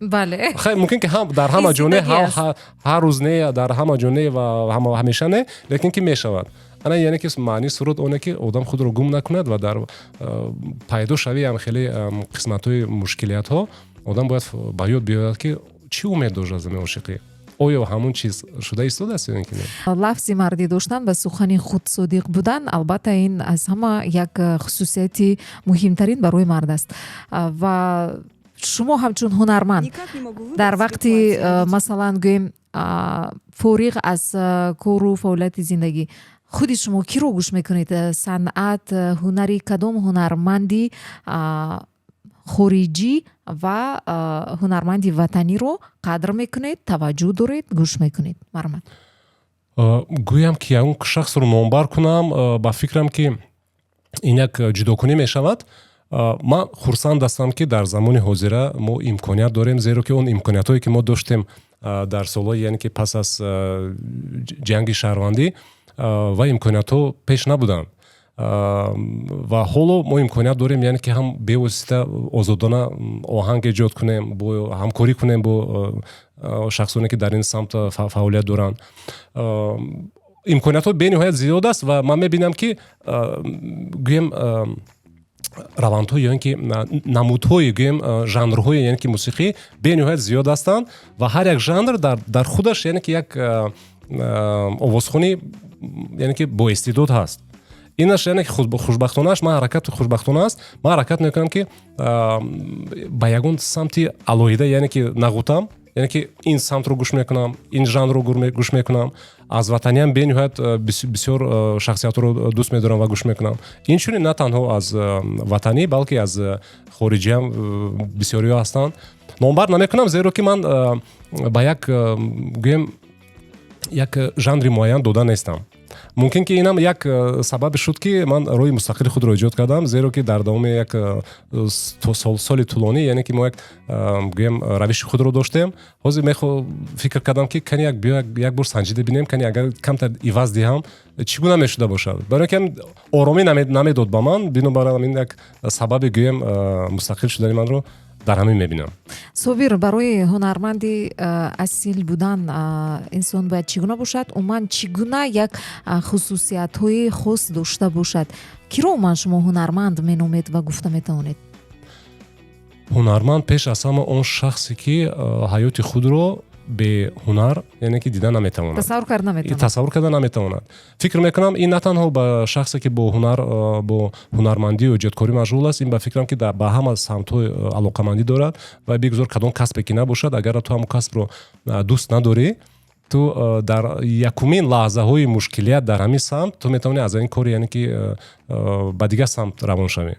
Мумкин ки дар ҳама ҷо не, ҳар рӯз не, дар ҳама ҷо не ва ҳамеша не, лекин ки мешавад. Ана, яъне ки, маънии суруд оне ки одам худро гум накунад ва дар пайдо шавии ам хеле қисматҳои мушкилиятҳо одам бояд ба ёд биёяд, ки чӣ умед дошт аз ҳамин ошиқӣ, оё ҳамон чиз шуда истодааст ё ин ки не. Лафзи мардӣ доштан, ба сухани худ содиқ будан, албатта, ин аз ҳама як хусусияти муҳимтарин барои мард аст. Ва шумо ҳамчун ҳунарманд дар вақти, масалан, гӯем, Фориғ аз кору фаъолияти зиндагӣ, худи шумо киро гӯш мекунед? Санъат, ҳунари кадом ҳунарманди хориҷӣ ва ҳунарманди ватаниро қадр мекунед, таваҷҷӯҳ доред, гӯш мекунед? Марҳамат. Гӯям ки ягон шахсро номбар кунам, ба фикрам, ки ин як ҷудокунӣ мешавад. Ман хурсанд ҳастам, ки дар замони ҳозира мо имконият дорем, зеро ки он имкониятҳое, ки мо доштем дар солҳои, яъне ки пас аз ҷанги шаҳрвандӣ, ва имкониятҳо пеш набуданд, ва ҳоло мо имконият дорем, яъне ки ҳам бевосита озодона оҳанг эҷод кунем, бо ҳамкорӣ кунем бо шахсоне, ки дар ин самт фаъолият доранд. Имкониятҳо бениҳоят зиёд аст ва ман мебинам, ки, гӯем, равандҳо ё ин ки намудҳои, гӯем, жанрҳои, яъне ки мусиқӣ бениҳоят зиёд ҳастанд ва ҳар як жанр дар худаш, яъне ки як овозхони, яъне ки боистеъдод ҳаст. Инаш, яъне ки хушбахтонааш ман ҳаракат, хушбахтона аст, ман ҳаракат мекунам, ки ба ягон самти алоҳида, яъне ки нағутам, яъне ки ин самтро гӯш мекунам, ин жанрро гӯш мекунам. Аз ватаниам бениҳоят бисёр шахсиятҳоро дӯст медорам ва гӯш мекунам. Инчунин на танҳо аз ватанӣ, балки аз хориҷиам бисёриҳо ҳастанд. Номбар намекунам, зеро ки ман ба як, гӯем, як жанри муайян дода нестам. Мумкин ки инам як сабабе шуд, ки ман роҳи мустақили худро эҷод кардам, зеро ки дар давоми як соли тӯлонӣ, яъне ки мо як, гӯем, равиши худро доштем. Ҳозир фикр кардам, ки кани як биё, як бор санҷида бинем, кани агар камтар иваз диҳам, чӣ гуна мешуда бошад, барои ки оромӣ намедод ба ман. Бинобар ин як сабаби, гӯем, мустақил шудани манро дар ҳамин мебинам. Собир, барои ҳунарманди асил будан инсон бояд чӣ гуна бошад? Умуман, чӣ гуна як хусусиятҳои хос дошта бошад? Киро умуман шумо ҳунарманд меномед ва гуфта метавонед? Ҳунарманд пеш аз ҳама он шахсе, ки ҳаёти худро беҳунар, яъне ки дида наметавонад. Тасаввур карда наметавонад. Тасаввур карда наметавонад. Фикр мекунам, ин на танҳо ба шахсе, ки бо ҳунар, бо ҳунармандию эҷодкорӣ машғул аст, ин ба фикрам, ки ба ҳама самтҳои алоқамандӣ дорад ва бигузор кадом касбе ки набошад, агар ту ҳамон касбро дӯст надорӣ, ту дар якумин лаҳзаҳои мушкилият дар ҳамин самт ту метавонӣ аз ин кор, яъне ки, ба дигар самт равон шавӣ,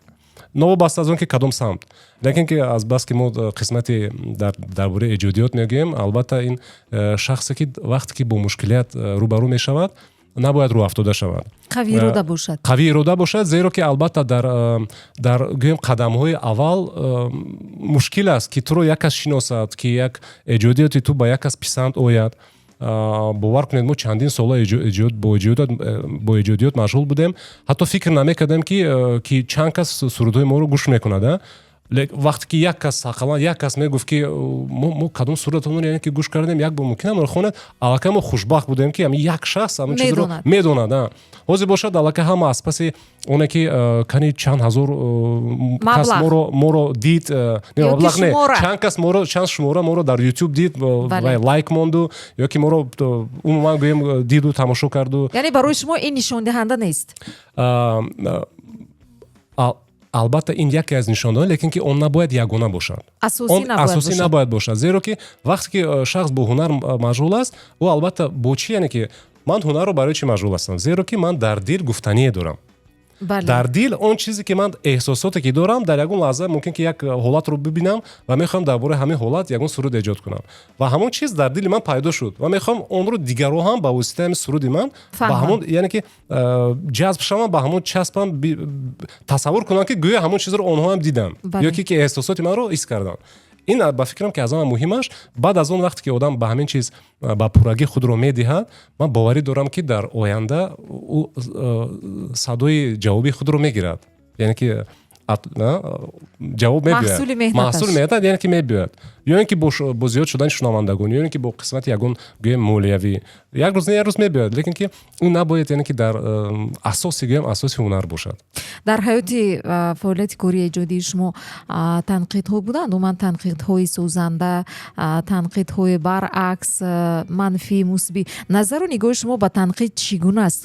новобаста аз он ки кадом самт. Лекин ки аз бас ки мо қисмати дар бораи эҷодиёт мегӯем, албатта, ин шахсе, ки вақте ки бо мушкилият рӯбарӯ мешавад, набояд рӯҳафтода шавад. Қавӣ ирода бошад. Қавӣ ирода бошад, зеро ки албатта дар, гӯем, қадамҳои аввал мушкил аст, ки туро як кас шиносад, ки як эҷодиёти ту ба як кас писанд ояд. Бовар кунед, мо чандин сола бо эҷодиёт машғул будем, ҳатто фикр намекардем, ки чанд кас сурудҳои моро гӯш мекунад. Вақте ки як кас, ақаллан як кас мегуфт, ки мо кадом сурудатонро, яъне ки, гӯш кардем, як бор мумкин амро хонед, аллакай мо хушбахт будем, ки ҳамин як шахс ҳамин чизро медонад. Ҳозир бошад, аллакай ҳама аз паси оне, ки кани чанд ҳазор кас моро дид, маблағ не, чанд кас моро, чанд шумора моро дар Ютуб дид, лайк монду ё ки моро умуман, гӯем, диду тамошо карду. Яъне барои шумо ин нишондиҳанда нест? Албатта, ин яке аз нишондиҳанда, лекин ки он набояд ягона бошад. Асосӣ набояд бошад, зеро ки вақте ки шахс бо ҳунар машғул аст, ӯ албатта бо чӣ, яъне ки ман ҳунарро барои чӣ машғул ҳастам? Зеро ки ман дар дил гуфтание дорам, дар дил он чизе, ки ман эҳсосоте ки дорам, дар ягон лаҳза мумкин ки як ҳолатро бибинам ва мехоҳам дар бораи ҳамин ҳолат ягон суруд эҷод кунам ва ҳамон чиз дар дили ман пайдо шуд ва мехоҳам онро дигарро ҳам ба воситаи ҳамин суруди ман ба ҳамон, яъне ки, ҷазб шавам, ба ҳамон часпам, тасаввур кунам, ки гӯё ҳамон чизро онҳо ҳам диданд ё ки эҳсосоти манро ҳис карданд. Ин ба фикрам, ки аз ҳама муҳимаш. Баъд аз он, вақте ки одам ба ҳамин чиз ба пуррагӣ худро медиҳад, ман боварӣ дорам, ки дар оянда ӯ садои ҷавоби худро мегирад, яъне ки ҷавоб мебиёяд, маҳсули меҳнат, яъне ки мебиёяд, ё ин ки бо зиёд шудани шунавандагон, ё ин ки бо қисмати ягон, гӯем, молиявӣ, як рӯз не, як рӯз мебиёяд. Лекин ки ин набояд, яъне ки дар асоси, гӯем, асоси ҳунар бошад. Дар ҳаёти фаъолияти кории эҷодии шумо танқидҳо буданд? Умуман, танқидҳои созанда, танқидҳои баръакс, манфӣ, мусбӣ, назару нигоҳи шумо ба танқид чӣ гуна аст?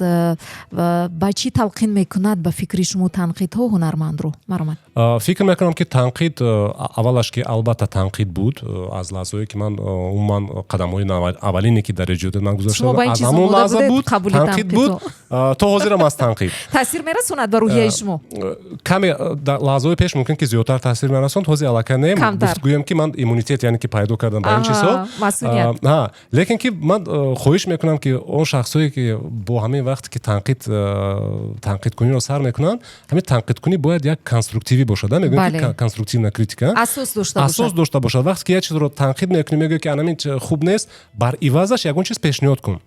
Ба чӣ талқин мекунад, ба фикри шумо, танқидҳо ҳунармандро? Марҳамат. Фикр мекунам, ки танқид, аввалаш ки албатта танқид буд, аз лаҳзаое ки ман умуман қадамҳои аввалине ки дар эҷодият ман гузоштам, аз ҳамон лаҳза буд, танқид буд, то ҳозирам аз танқид. Таъсир мерасонад ба рӯҳияи шумо? Каме лаҳзаҳои пеш мумкин ки зиёдтар таъсир мерасонд, ҳозир аллакай не, гӯям ки ман иммунитет, яъне ки пайдо кардам ба ин чизҳо. Лекин ки ман хоҳиш мекунам, ки он шахсое ки бо ҳамин вақте ки танқидкуниро сар мекунанд, ҳамин танқидкунӣ бояд як конструктивӣ бошад, мегӯем ки конструктивная критика. Асос дошта бошад. Асос дошта бошад. Вақте ки як чизро танқид мекунӣ, мегӯӣ ки анамин хуб нест, бар ивазаш ягон чиз пешниҳод кун.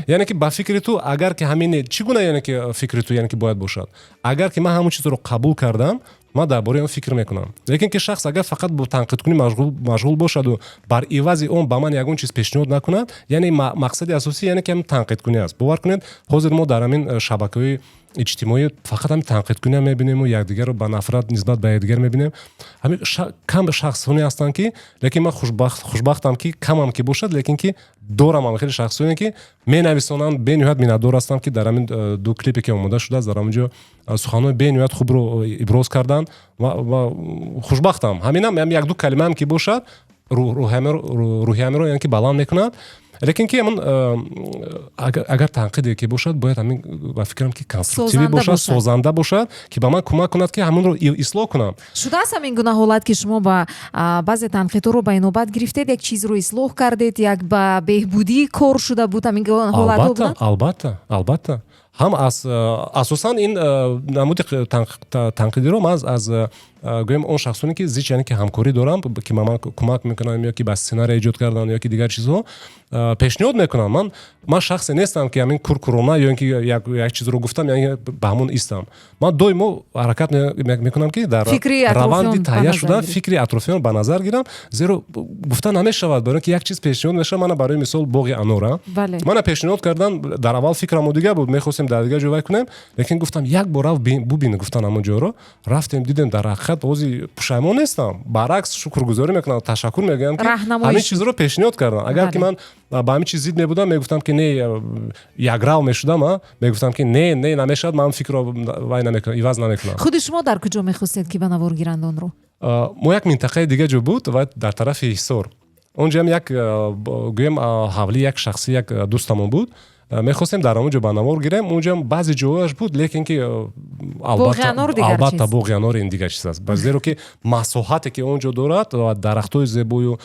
Яъне ки ба фикри ту, агар ки ҳамин чӣ гуна, яъне ки фикри ту, яъне ки бояд бошад, агар ки ман ҳамон чизро қабул кардам, ман дар бораи он фикр мекунам. Лекин ки шахс агар фақат бо танқидкунӣ машғул бошаду бар ивази он ба ман ягон чиз пешниҳод накунад, яъне мақсади асосӣ, яъне ки ҳамин танқидкунӣ аст. Бовар кунед, ҳозир мо дар ҳамин шабакаҳои иҷтимоӣ фақат ҳамин танқидкуниам мебинему якдигарро ба нафрат нисбат ба якдигар мебинем. Ҳамин кам шахсоне ҳастанд ки, лекин ман хушбахтам, ки камам ки бошад, лекин ки дорам ҳам хеле шахсоне ки менависонанд. Бениҳоят миннатдор ҳастам, ки дар ҳамин ду клипе ки омода шудааст, дар ҳамин ҷо суханҳои бениҳоят хубро иброз карданд ва хушбахтам. Ҳаминам якду калимаам ки бошад, рӯҳиямиро, яъне ки баланд мекунад. Лекин ки ҳамон агар танқиде ки бошад, бояд ҳамин, ба фикрам, ки конструктивӣ бошад, созанда бошад, ки ба ман кӯмак кунад, ки ҳамонро ислоҳ кунам. Шудааст ҳамин гуна ҳолат, ки шумо ба баъзе танқидҳоро ба инобат гирифтед, як чизро ислоҳ кардед, як ба беҳбудии кор шуда буд, ҳамин ҳолатҳо буданд? Албатта, албатта, ҳам аз асосан ин намуди танқидиро ман аз, гӯем, он шахсоне ки зич, яъне ки ҳамкорӣ дорам, ки ба ман кӯмак мекунанд, ё ки ба сценария эҷод кардан, ё ки дигар чизҳо пешниҳод мекунам. Ман шахсе нестам, ки ҳамин куркурона ё ин ки як чизро гуфтам, яъне ба ҳамон истам. Ман доимо ҳаракат мекунам, ки дар раванди таҳия шудан фикри атрофиён ба назар гирам, зеро гуфта намешавад, барои ки як чиз пешниҳод мешавад. Мана, барои мисол, боғи анора мана пешниҳод кардан. Дар аввал фикрамо дигар буд, мехостем дар дигар ҷо вай кунем, лекин гуфтам, як бор рафт бубин, гуфтан, ҳамон ҷоро рафтем, дидем. Дар ҳақиқат ҳозир пушаймон нестам, баръакс, шукргузорӣ мекунам, ташаккур мегӯям, ки ҳамин чизро пешниҳод кардам. Агар ки ман ба ҳамин чиз зид мебудам, мегуфтам ки не, якрав мешудам, мегуфтам ки не, не, намешавад, ман фикрро вай намекунам, иваз намекунам. Худи шумо дар куҷо мехостед, ки ба навор гиранд онро? Мо як минтақаи дига ҷо буд ва дар тарафи Ҳисор, онҷоам як, гӯем, ҳавлии як шахсӣ, як дӯстамон буд, мехостем дар он ҷо ба навор гирем. Онҷоам баъзе ҷояш буд, лекин ки албатта боғи анор ин дигар чиз аст, зеро ки масоҳате ки он ҷо дорад ва дарахтҳои зебою,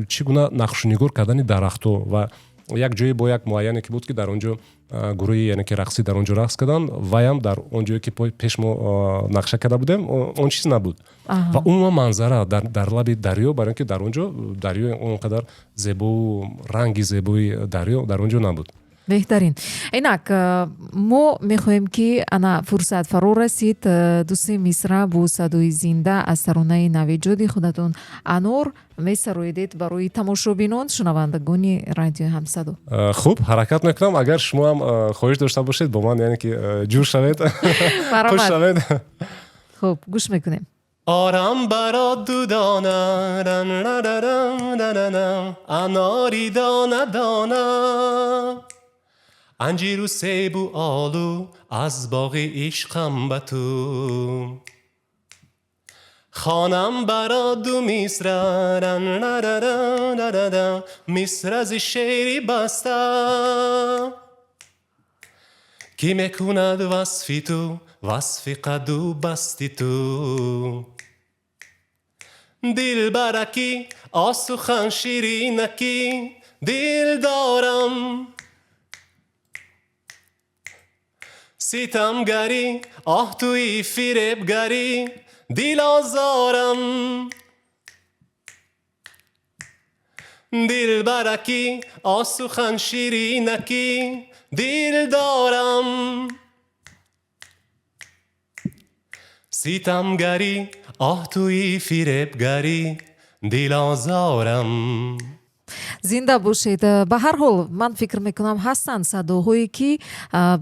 чӣ гуна нақшунигор кардани дарахтҳо, ва як ҷое бо як муайяне ки буд, ки дар он ҷо гурӯҳи, яъне ки рақсӣ дар он ҷо рақс карданд, ваям дар он ҷое ки пеш мо нақша карда будем, он чиз набуд. Ва умуман манзара дар лаби дарё, барои ин ки дар он ҷо дарё он қадар зебоу ранги зебои дарё дар он ҷо набуд. Беҳтарин. Инак мо мехоҳем, ки ана фурсат фаро расид, дусе мисра бо садои зинда аз таронаи навиҷоди худатон «Анор» месароидед барои тамошобинон, шунавандагони радиои Ҳамсадо. Хуб, ҳаракат мекунам. Агар шумо ҳам хоҳиш дошта бошед, бо ман, яъне ки ҷур шавед, хуш шавед. Хуб, гӯш мекунем. Орам барот дудона, анори дона дона, анҷиру себу олу аз боғи ишқам ба ту. Хонам барот ду мисра, мисра зи шеъри баста, ки мекунад васфи ту, васфи қадду басти ту. Дилбаракӣ, осухан ширинакӣ, дил дорам. Ситамгарӣ, оҳ, туи фиребгарӣ, дилозорам. Дилбаракӣ, осухан ширинакӣ, дил дорам. Ситамгарӣ, оҳ, туи фиребгарӣ, дилозорам. Зинда бошед. Ба ҳар ҳол, ман фикр мекунам, ҳастанд садоҳое, ки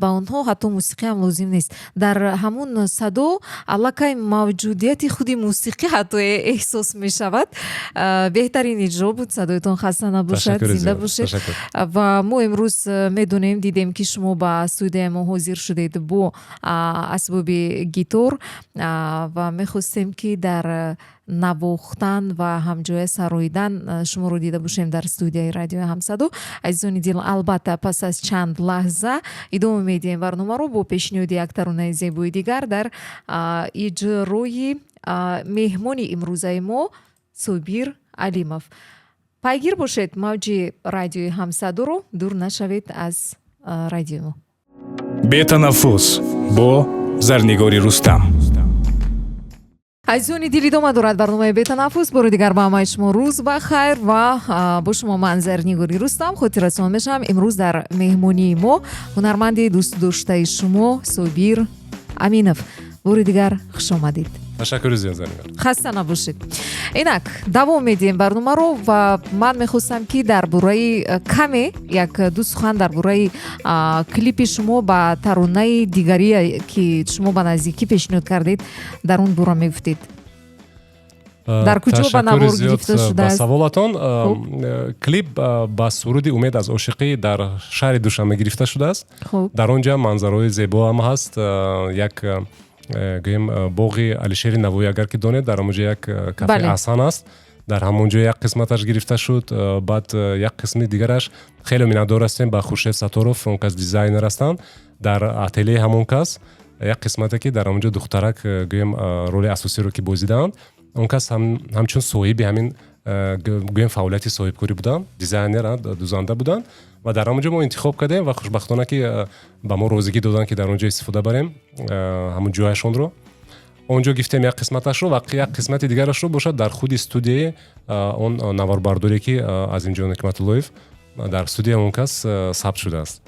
ба онҳо ҳатто мусиқиам лозим нест. Дар ҳамун садо аллакай мавҷудияти худи мусиқӣ ҳатто эҳсос мешавад. Беҳтарин иҷро буд, садоятон хаста набошад, зинда бошед. Ва мо имрӯз медонем, дидем, ки шумо ба студияи мо ҳозир шудед бо асбоби гитор ва мехостем, ки дар навохтан ва ҳамҷоя сароидан шуморо дида бошем дар студияи радиои Ҳамсадо. Азизони дил, албатта, пас аз чанд лаҳза идома медиҳем барномаро бо пешниҳоди як таронаи зебои дигар дар иҷрои меҳмони имрӯзаи мо Собир Алимов. Пайгир бошед мавҷи радиои Ҳамсадоро, дур нашавед аз радиои мо. Бетанаффус бо Зарнигори Рустам. Азизони дил, идома дорад барномаи Бетанаффус. Бори дигар ба ҳамаи шумо рӯз ба хайр ва бо шумо ман, Зарнигори Рустам. Хотиррасон мешавам, имрӯз дар меҳмонии мо ҳунарманди дӯстдоштаи шумо Собир Аминов. Бори дигар хуш омадед. Ташаккури зиёд, Зарнигор. Хаста набошед. Инак давом медиҳем барномаро ва ман мехостам, ки дар бораи каме як ду сухан дар бораи клипи шумо ба таронаи дигарие, ки шумо ба наздикӣ пешниҳод кардед, дар он бора мегуфтед. Дар куҷо ба навор гирифта шудааст? Ба саволатон. Клип ба суруди «Умед аз ошиқӣ» дар шаҳри Душанбе гирифта шудааст. Дар он ҷа манзараҳои зебоам ҳаст, як, гӯем, боғи Алишери Навоӣ, агар ки донед, дар ҳамон ҷо як кафе Аҳсан аст, дар ҳамон ҷо як қисматаш гирифта шуд. Баъд як қисми дигараш, хеле миннатдор ҳастем ба Хуршед Сатторов, он кас дизайнер ҳастанд, дар ателеи ҳамон кас як қисмате, ки дар ҳамон ҷо духтарак, гӯем, роли асосиро ки бозидаанд, он кас ҳамчун соҳиби ҳамин, гӯем, фаъолияти соҳибкорӣ буданд, дизайнер, дузанда буданд ва дар ҳамон ҷо мо интихоб кардем ва хушбахтона, ки ба мо розигӣ доданд, ки дар он ҷо истифода барем ҳамон ҷояшонро. Он ҷо гирифтем як қисматашро ва як қисмати дигарашро бошад дар худи студияи он наворбардоре, ки Азимҷон Ҳикматуллоев, дар студияи он кас сабт шудааст.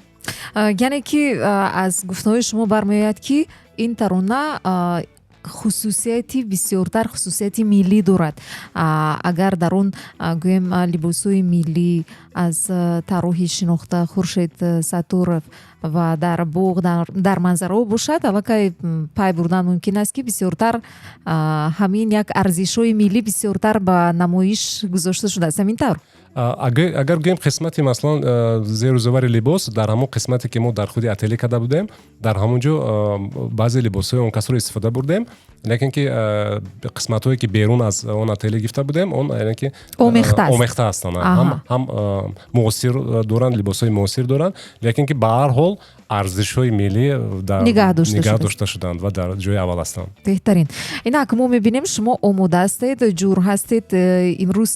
Яъне ки аз гуфтаҳои шумо бармеояд, ки ин тарона хусусияти бисёртар хусусияти миллӣ дорад. Агар дар он, гӯем, либосҳои миллӣ аз тарроҳи шинохта Хуршед Сатторов ва дар боғ, дар манзараҳо бошад, аллакай пай бурдан мумкин аст, ки бисёртар ҳамин як арзишҳои миллӣ бисёртар ба намоиш гузошта шудааст. Ҳамин тавр? Агар гӯем, қисмати, масалан, зеру зевари либос, дар ҳамон қисмате, ки мо дар худи ателе карда будем, дар ҳамон ҷо баъзе либосҳои он касро истифода бурдем, лекин ки қисматҳое, ки берун аз он ателе гирифта будем, он яъне ки омехта ҳастанд, ҳам муосир доранд, либосҳои муосир доранд, лекин ки ба ҳар ҳол арзишҳои миллӣ нигаҳ дошта шуданд ва дар ҷои аввал ҳастанд. Беҳтарин. Инак мо мебинем, шумо омода ҳастед, ҷур ҳастед. Имрӯз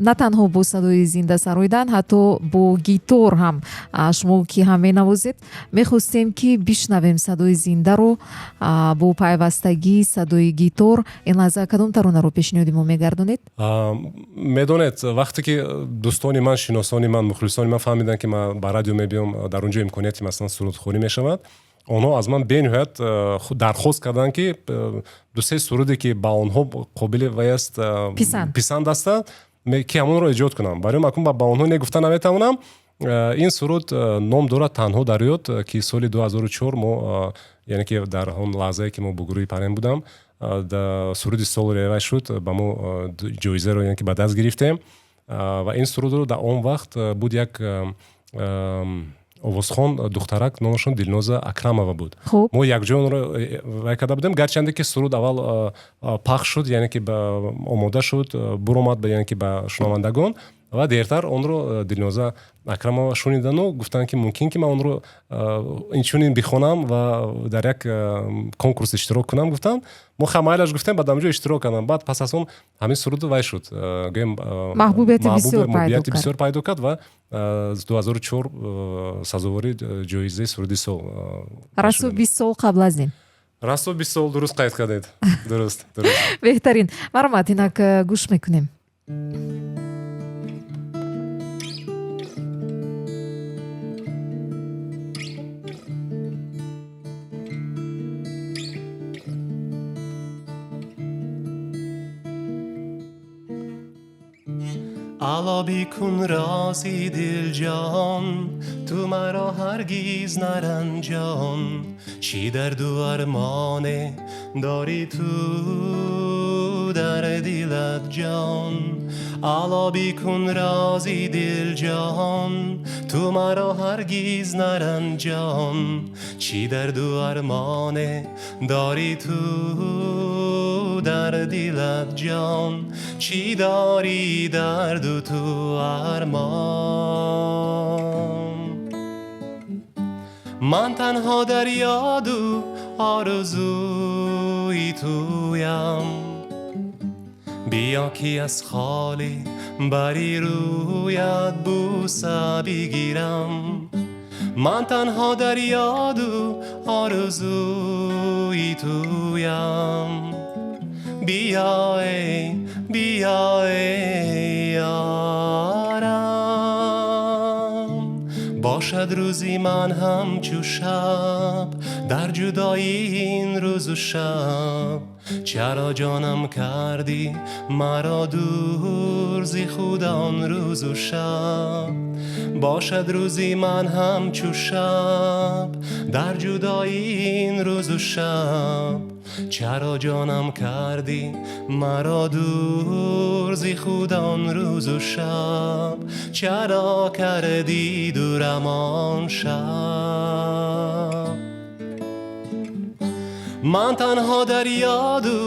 на танҳо бо садои зинда сароидан, ҳатто бо гитор ҳам шумо ки ҳам менавозед. Мехостем, ки бишнавем садои зиндаро бо пайвастагии садои гитор. Ин лаҳза кадом таронаро пешниҳоди мо мегардонед? Медонед, вақте ки дӯстони ман, шиносони ман, мухлисони ман фаҳмиданд, ки ман ба радио мебиём, дар он ҷо имконияти, масалан, сурудхонӣ мешавад, онҳо аз ман бениҳоят дархост карданд, ки дусе суруде, ки ба онҳо қобили вай аст, писанд астанд, ки ҳамонро эҷод кунам. Барои акун ба онҳо не гуфта наметавонам. Ин суруд ном дорад «Танҳо дар ёд», ки соли 2004 мо, яъне ки дар он лаҳзае, ки мо бо гурӯҳи Парем будам, суруди сол ревай шуд, ба мо ҷоизаро, яъне ки, ба даст гирифтем. Ва ин сурудро дар он вақт буд як овозхон, духтарак, номашон Дилноза Акрамова буд. Мо якҷо онро вай карда будем. Гарчанде ки суруд аввал пахш шуд, яъне ки омода шуд, буромад, яъне ки ба шунавандагон, ва дертар онро Дилноза Акрамова шунидану гуфтанд, ки мумкин ки ман онро инчунин бихонам ва дар як конкурс иштирок кунам, гуфтанд. Мо хамайлаш гуфтем, баъд ҳамҷо иштирок кардам. Баъд пас аз он ҳамин суруд вай шуд, гӯем, маҳбубияти бисёр пайдо кард ва 2004 сазовори ҷоизаи суруди сол. Расо 20 сол қабл аз ин. Расо 20 сол, дуруст қайд кардед, дуруст, дуруст. Беҳтарин. Марҳамат, инак гӯш мекунем. Ало бикун рози дилҷон, ту маро ҳаргиз наранҷон. Чӣ дарду армоне дорӣ ту дар дилат, ҷон? Ало бикун рози дилҷон, ту маро ҳаргиз наранҷон. Чӣ дарду армоне дорӣ ту дар дилат, ҷон? Чӣ дорӣ дарду ту армон? Ман танҳо дар ёду орзуи туям. Биё ки аз холи бари рӯят бӯса бигирам. Ман танҳо дар ёду орзуи туям. Биё эй, биё эй ёрам. Бошад рӯзи ман ҳамчу шаб дар ҷудоии ин рӯзу шаб. Чаро, ҷонам, кардӣ маро дур зи худ он рӯзу шаб? Бошад рӯзи ман ҳамчу шаб дар ҷудоии ин рӯзу шаб. Чаро, ҷонам, кардӣ маро дур зи худ он рӯзу шаб? Чаро кардӣ дурам он шаб? Ман танҳо дар ёду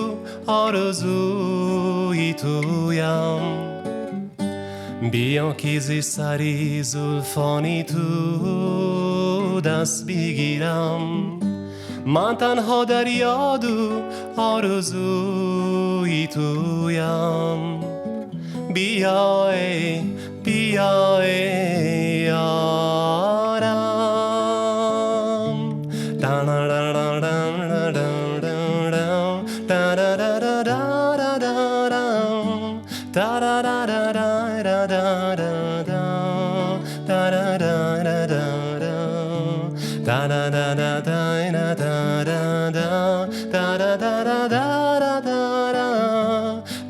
орзуи туям. Биё ки зи сари зулфони ту даст бигирам. Ман танҳо дар ёду орзуи туям. Биё эй, биё эй ёрам. Та-на-ра-ра-ра-ра-ра-ра. Та-ра-ра-ра-ра-ра-ра. Та-ра-ра-ра-ра-ра-ра. Та-ра-ра-ра-ра-ра. Та-ра-да-да-да-да-да-да. Та-ра-да-да-да-да-да.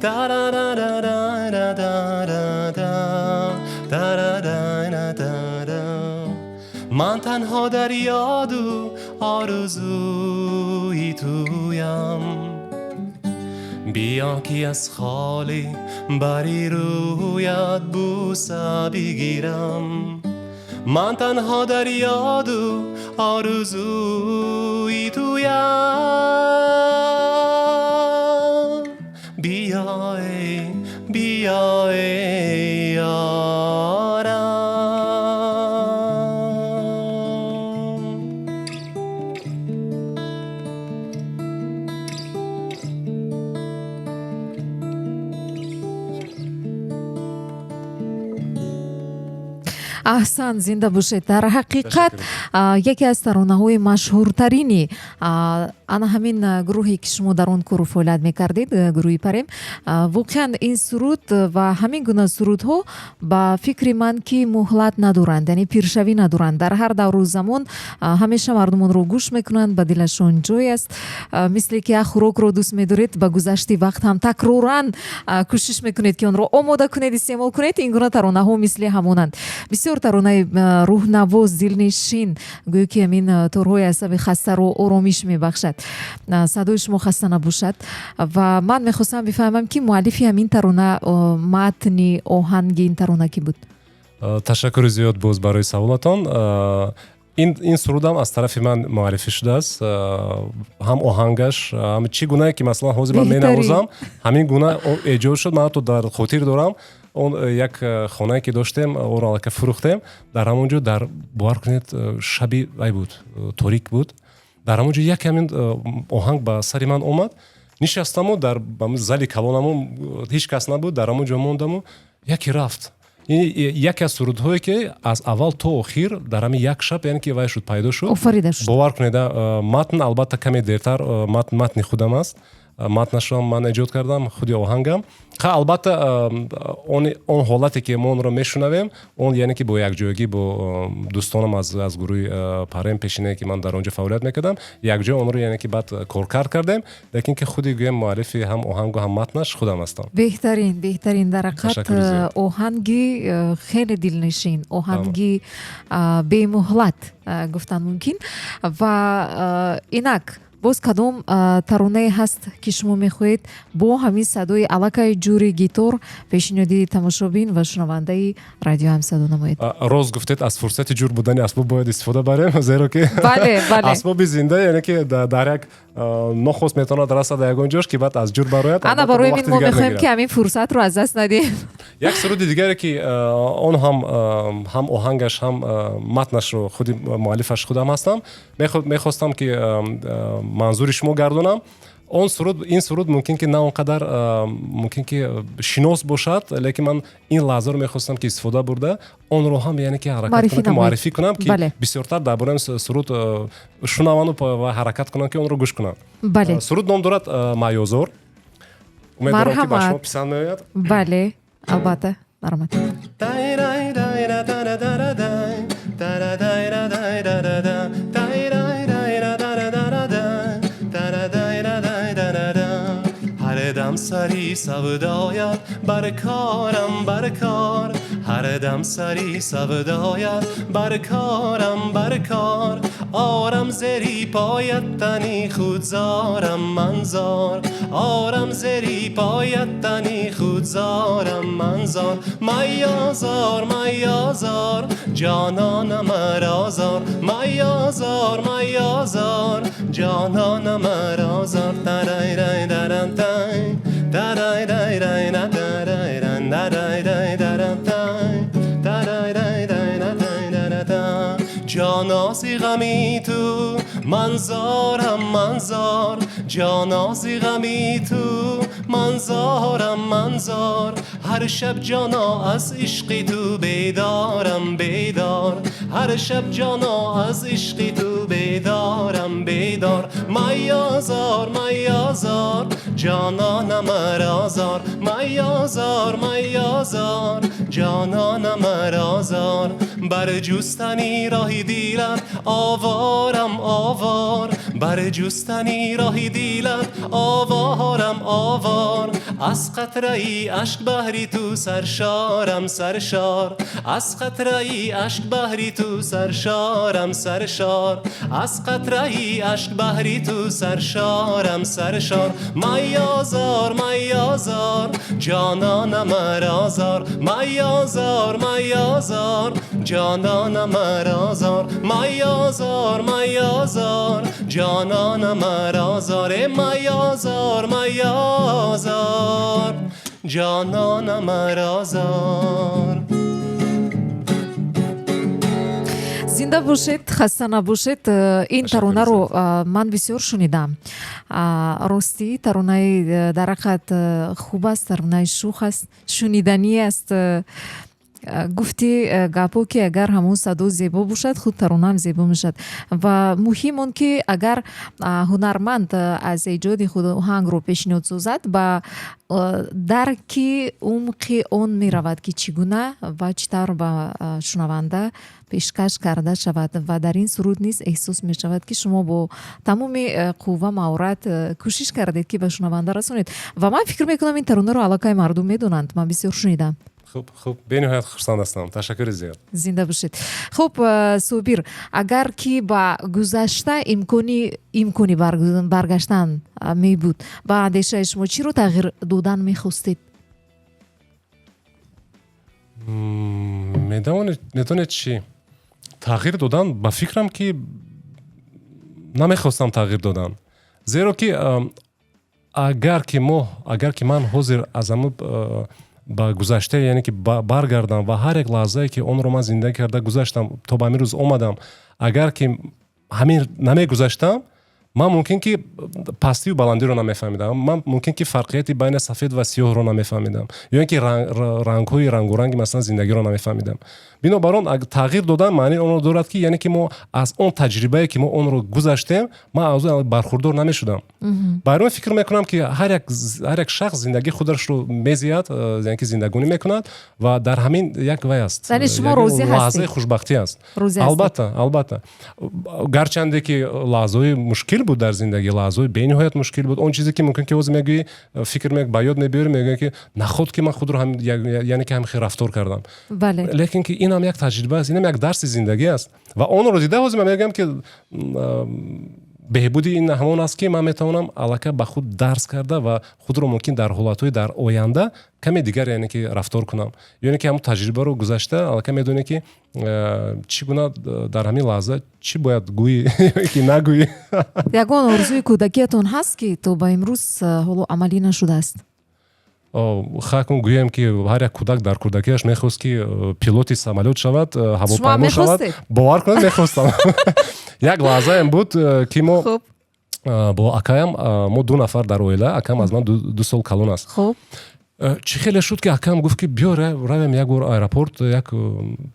Та-ра-ра-ра-ра-ра-ра. Та-ра-ра-ра-ра. Ман танҳо дар ёду орзуи туям. Биё ки аз холи бари рӯят бӯса бигирам. Ман танҳо дар ёду орзуи туям. Биё эй, биё эй ёрам. Аҳсан, зинда бошед. Дар ҳақиқат, яке аз таронаҳои машҳуртарини ана ҳамин гурӯҳе, ки шумо дар он кору фаъолият мекардед, гурӯҳи Парем. Воқеан, ин суруд ва ҳамин гуна сурудҳо, ба фикри ман, ки муҳлат надоранд, яъне пиршавӣ надоранд. Дар ҳар давру замон ҳамеша мардум онро гӯш мекунанд, ба дилашон ҷой аст. Мисле ки як хӯрокро дӯст медоред, ба гузашти вақт ҳам такроран кӯшиш мекунед, ки онро омода кунед, истеъмол кунед, ин гуна таронаҳо мисли ҳамонанд. Бисёр таронаи рӯҳнавоз, дилнишин, гӯё ки ҳамин торҳои асаби хастаро оромиш мебахшад. Садои шумо хаста набошад. Ва ман мехостам бифаҳмам, ки муаллифи ҳамин тарона, матни, оҳанги ин тарона кӣ буд? Ташаккури зиёд боз барои саволатон. Ин сурудам аз тарафи ман муаррифӣ шудааст, ҳам оҳангаш, ҳам чӣ гунае ки, масалан, ҳозир ман менавозам, ҳамин гуна эҷод шуд. Ман ҳатто дар хотир дорам, он як хонае ки доштем, онро аллакай фурӯхтем. Дар ҳамон ҷо, дар, бовар кунед, шаби вай буд, торик буд, дар ҳамон ҷо як ҳамин оҳанг ба сари ман омад. Нишастаму дар зали калонаму, ҳеҷ кас набуд, дар ҳамон ҷо мондаму яке рафт. Яке аз сурудҳое, ки аз аввал то охир дар ҳамин як шаб, яъне ки вай шуд, пайдо шуд. Офарида шуд. Бовар кунед, матн албатта каме дертар, матни худам аст. Матнашро ман эҷод кардам, худи оҳангам. Ха, албатта, он ҳолате, ки мо онро мешунавем, он яъне ки бо якҷоягӣ бо дӯстонам аз гурӯҳи Парем пешинае, ки ман дар он ҷо фаъолият мекардам, якҷо онро, яъне ки, баъд коркард кардем, лекин ки худи, гӯем, муаллифи ҳам оҳангу, ҳам матнаш худам ҳастам. Беҳтарин, беҳтарин. Дар ҳақиқат, оҳанги хеле дилнишин, оҳанги бемуҳлат гуфтан мумкин. Ва инак боз кадом таронае ҳаст, ки шумо мехоҳед бо ҳамин садои аллакай ҷури гитор пешниҳоди тамошобин ва шунавандаи Радио Ҳамсадо намоед? Рост гуфтед, аз фурсати ҷур будани асбоб бояд истифода барем, зеро ки бале бале асбоби зинда, яъне ки, дар як нохост метавонад расад ягон ҷош, ки баъд аз ҷур барояд. Ана, барои ин мо мехоҳем, ки ҳамин фурсатро аз даст надиҳем. Як суруди дигаре, ки он ҳам оҳангаш, ҳам матнашро худи муаллифаш худам ҳастам, мехостам, ки манзури шумо гардонам. Он суруд, ин суруд мумкин ки на он қадар мумкин ки шинос бошад, лекин ман ин лаҳзаро мехостам, ки истифода бурда, онро ҳам, яъне ки, ҳаракат кунам, ки муаррифӣ кунам, ки бисёртар дар бораи суруд шунаванду ва ҳаракат кунам, ки онро гӯш кунанд. Суруд ном дорад «Майозор». Умед дорам, ки ба шумо писанд меояд. Бале, албатта, марҳамат. Ҳар дам сари савдоят бар корам, бар кор, ҳар дам сари савдоят бар корам, бар кор. Орам зери поят тани худ зорам ман зор, орам зери поят тани худ зорам ман зор. Майозор, майозор, ҷононам озор, майозор, майозор, ҷононам озор. Тарай рай дарам тай тарай рай рай на тарай ран дарай рай дарам тай тарай рай рай на тай дара та. Ҷонози ғами ту ман зорам, ман зор, ҷонози ғами ту ман зорам, ман зор. Ҳар шаб, ҷоно, аз ишқи ту бедорам, бедор, ҳар шаб, ҷоно, аз ишқи ту бедорам, бедор. Майозор, майозор, ҷононам озор, майозор, майозор, ҷононам озор. Бар ҷустани роҳи дилат оворам, овор, бар ҷустани роҳи дилат оворам, овор. Аз қатраи ашк баҳри ту саршорам, саршор, аз қатраи ашк баҳри ту саршорам, саршор, аз қатраи ашк баҳри ту саршорам, саршор. Майозор, майозор, ҷононам озор, майозор, майозор, ҷононам озор, майозор, майозор, ҷононам озор, майозор, майозор, ҷононам озор. Зинда бошед, хаста набошед. Ин таронаро ман бисёр шунидам. Ростӣ, таронаи дар ҳақиқат хуб аст, таронаи шух аст, шуниданӣ аст. Гуфти гапҳо, ки агар ҳамон садо зебо бошад, худ таронаам зебо мешавад. Ва муҳим он, ки агар ҳунарманд аз эҷоди худ оҳангро пешниҳод созад, ба дарки умқи он меравад, ки чӣ гуна ва чӣ тавр ба шунаванда пешкаш карда шавад. Ва дар ин суруд низ эҳсос мешавад, ки шумо бо тамоми қувва, маҳорат кӯшиш кардед, ки ба шунаванда расонед. Ва ман фикр мекунам, ин таронаро аллакай мардум медонанд, ман бисёр шунидам. Хуб, хуб, бениҳоят хурсанд ҳастам, ташаккури зиёд. Зинда бошед. Хуб, Собир, агар ки ба гузашта имкони баргаштан мебуд, ба андешаи шумо чиро тағйир додан мехостед? Медонед чӣ, тағйир додан, ба фикрам, ки намехостам тағйир додан, зеро ки агар ки ман ҳозир аз ҳамун ба гузашта, яъне ки, баргардам ва ҳар як лаҳзае, ки онро ман зиндагӣ карда гузаштам, то ба ҳамин рӯз омадам, агар ки ҳамин намегузаштам, Ман мумкин ки пастию баландиро намефаҳмидам, ман мумкин ки фарқияти байни сафед ва сиёҳро намефаҳмидам ё ин ки рангҳои рангоранги, масалан, зиндагиро намефаҳмидам. Бинобар он тағйир додан маънии онро дорад, ки яъне ки мо аз он таҷрибае, ки мо онро гузаштем, ман аз он бархурдор намешудам. Барои он фикр мекунам, ки ҳар як шахс зиндагии худашро мезиёд, яъне ки зиндагонӣ мекунад ва дар ҳамин як вай аст. Яъне шумо розӣ ҳастед? Лаҳзаи хушбахтӣ аст. Албатта, албатта, гарчанде ки лаҳзаҳои мушкил буд дар зиндагӣ, лаҳзаҳои бениҳоят мушкил буд. Он чизе, ки мумкин ки ҳозир мегӯӣ, фикр ба ёд мебиёрӣ, мегӯӣ, ки наход ки ман худро яъне ки ҳамин хел рафтор кардам. Лекин ки инам як таҷриба аст, инам як дарси зиндагӣ аст ва онро дида ҳозир ман мегӯям, ки беҳбуди ин ҳамон аст, ки ман метавонам аллакай ба худ дарс карда ва худро мумкин дар ҳолатҳои дар оянда каме дигар, яъне ки, рафтор кунам, ё ки ҳамон таҷрибаро гузашта аллакай медонӣ, ки чӣ гуна дар ҳамин лаҳза чӣ бояд гӯӣ ки нагӯӣ. Ягон орзуи кӯдакиятон ҳаст, ки то ба имрӯз ҳоло амалӣ нашудааст? Хакун гӯем, ки ҳар як кӯдак дар кӯдакиаш мехост, ки пилоти самолёт шавад, ҳавопаймо шавад. Бовар кунед, мехостам. Як лаҳзаем буд, ки мо бо акаям, мо ду нафар дар оила, акам аз ман 2 сол калон аст. Чӣ хеле шуд, ки акам гуфт, ки биё равем як бор аэропорт, як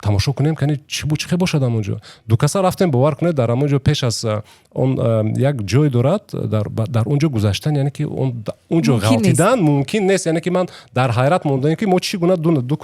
тамошо кунем, кани чӣ хел бошад ҳамонҷо. Ду каса рафтем. Бовар кунед, дар ҳамон ҷо пеш аз он як ҷой дорад, дар он ҷо гузаштан, яъне ки он ҷо ғалтидан мумкин нест. Яъне ки ман дар ҳайрат мондам, ки мо чӣ гуна ду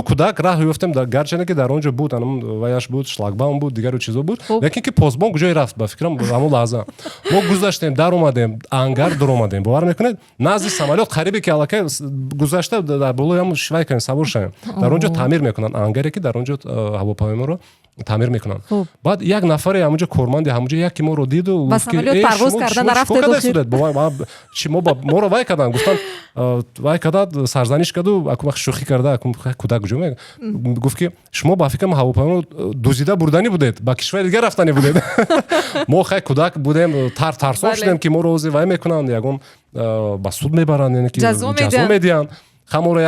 кӯдак раҳ ёфтем, гарчанде ки дар он ҷо буд, ваяш буд, шлагбаум буд, дигару чизо буд, лекин ки посбон куҷое рафт? Ба фикрам, ҳамон лаҳза мо гузаштем, даромадем, ангар дуромадем. Бовар мекунед, назди самолёт қарибе ки аллакай гузашта дар болои ҳамон швай кардем, савор шавем. Дар он ҷо таъмир мекунанд, ангаре, ки дар он ҷо ҳавопайморо таъмир мекунанд. Баъд як нафаре ҳамонҷо, корманди ҳамонҷо, яке моро диду моро вай карданд, гуфтанд, вай карда, сарзаниш карду, акун шӯхӣ карда, акун кӯдак куҷо, гуфт, ки шумо ба фикрам ҳавопаймо дузида бурданӣ будед, ба кишвари дигар рафтанӣ будед. Мо хай кӯдак будем, тарсон шудем, ки моро ози вай мекунанд, ягон ба суд мебаранд, яъне ки ҷазо медиҳанд. Хаморо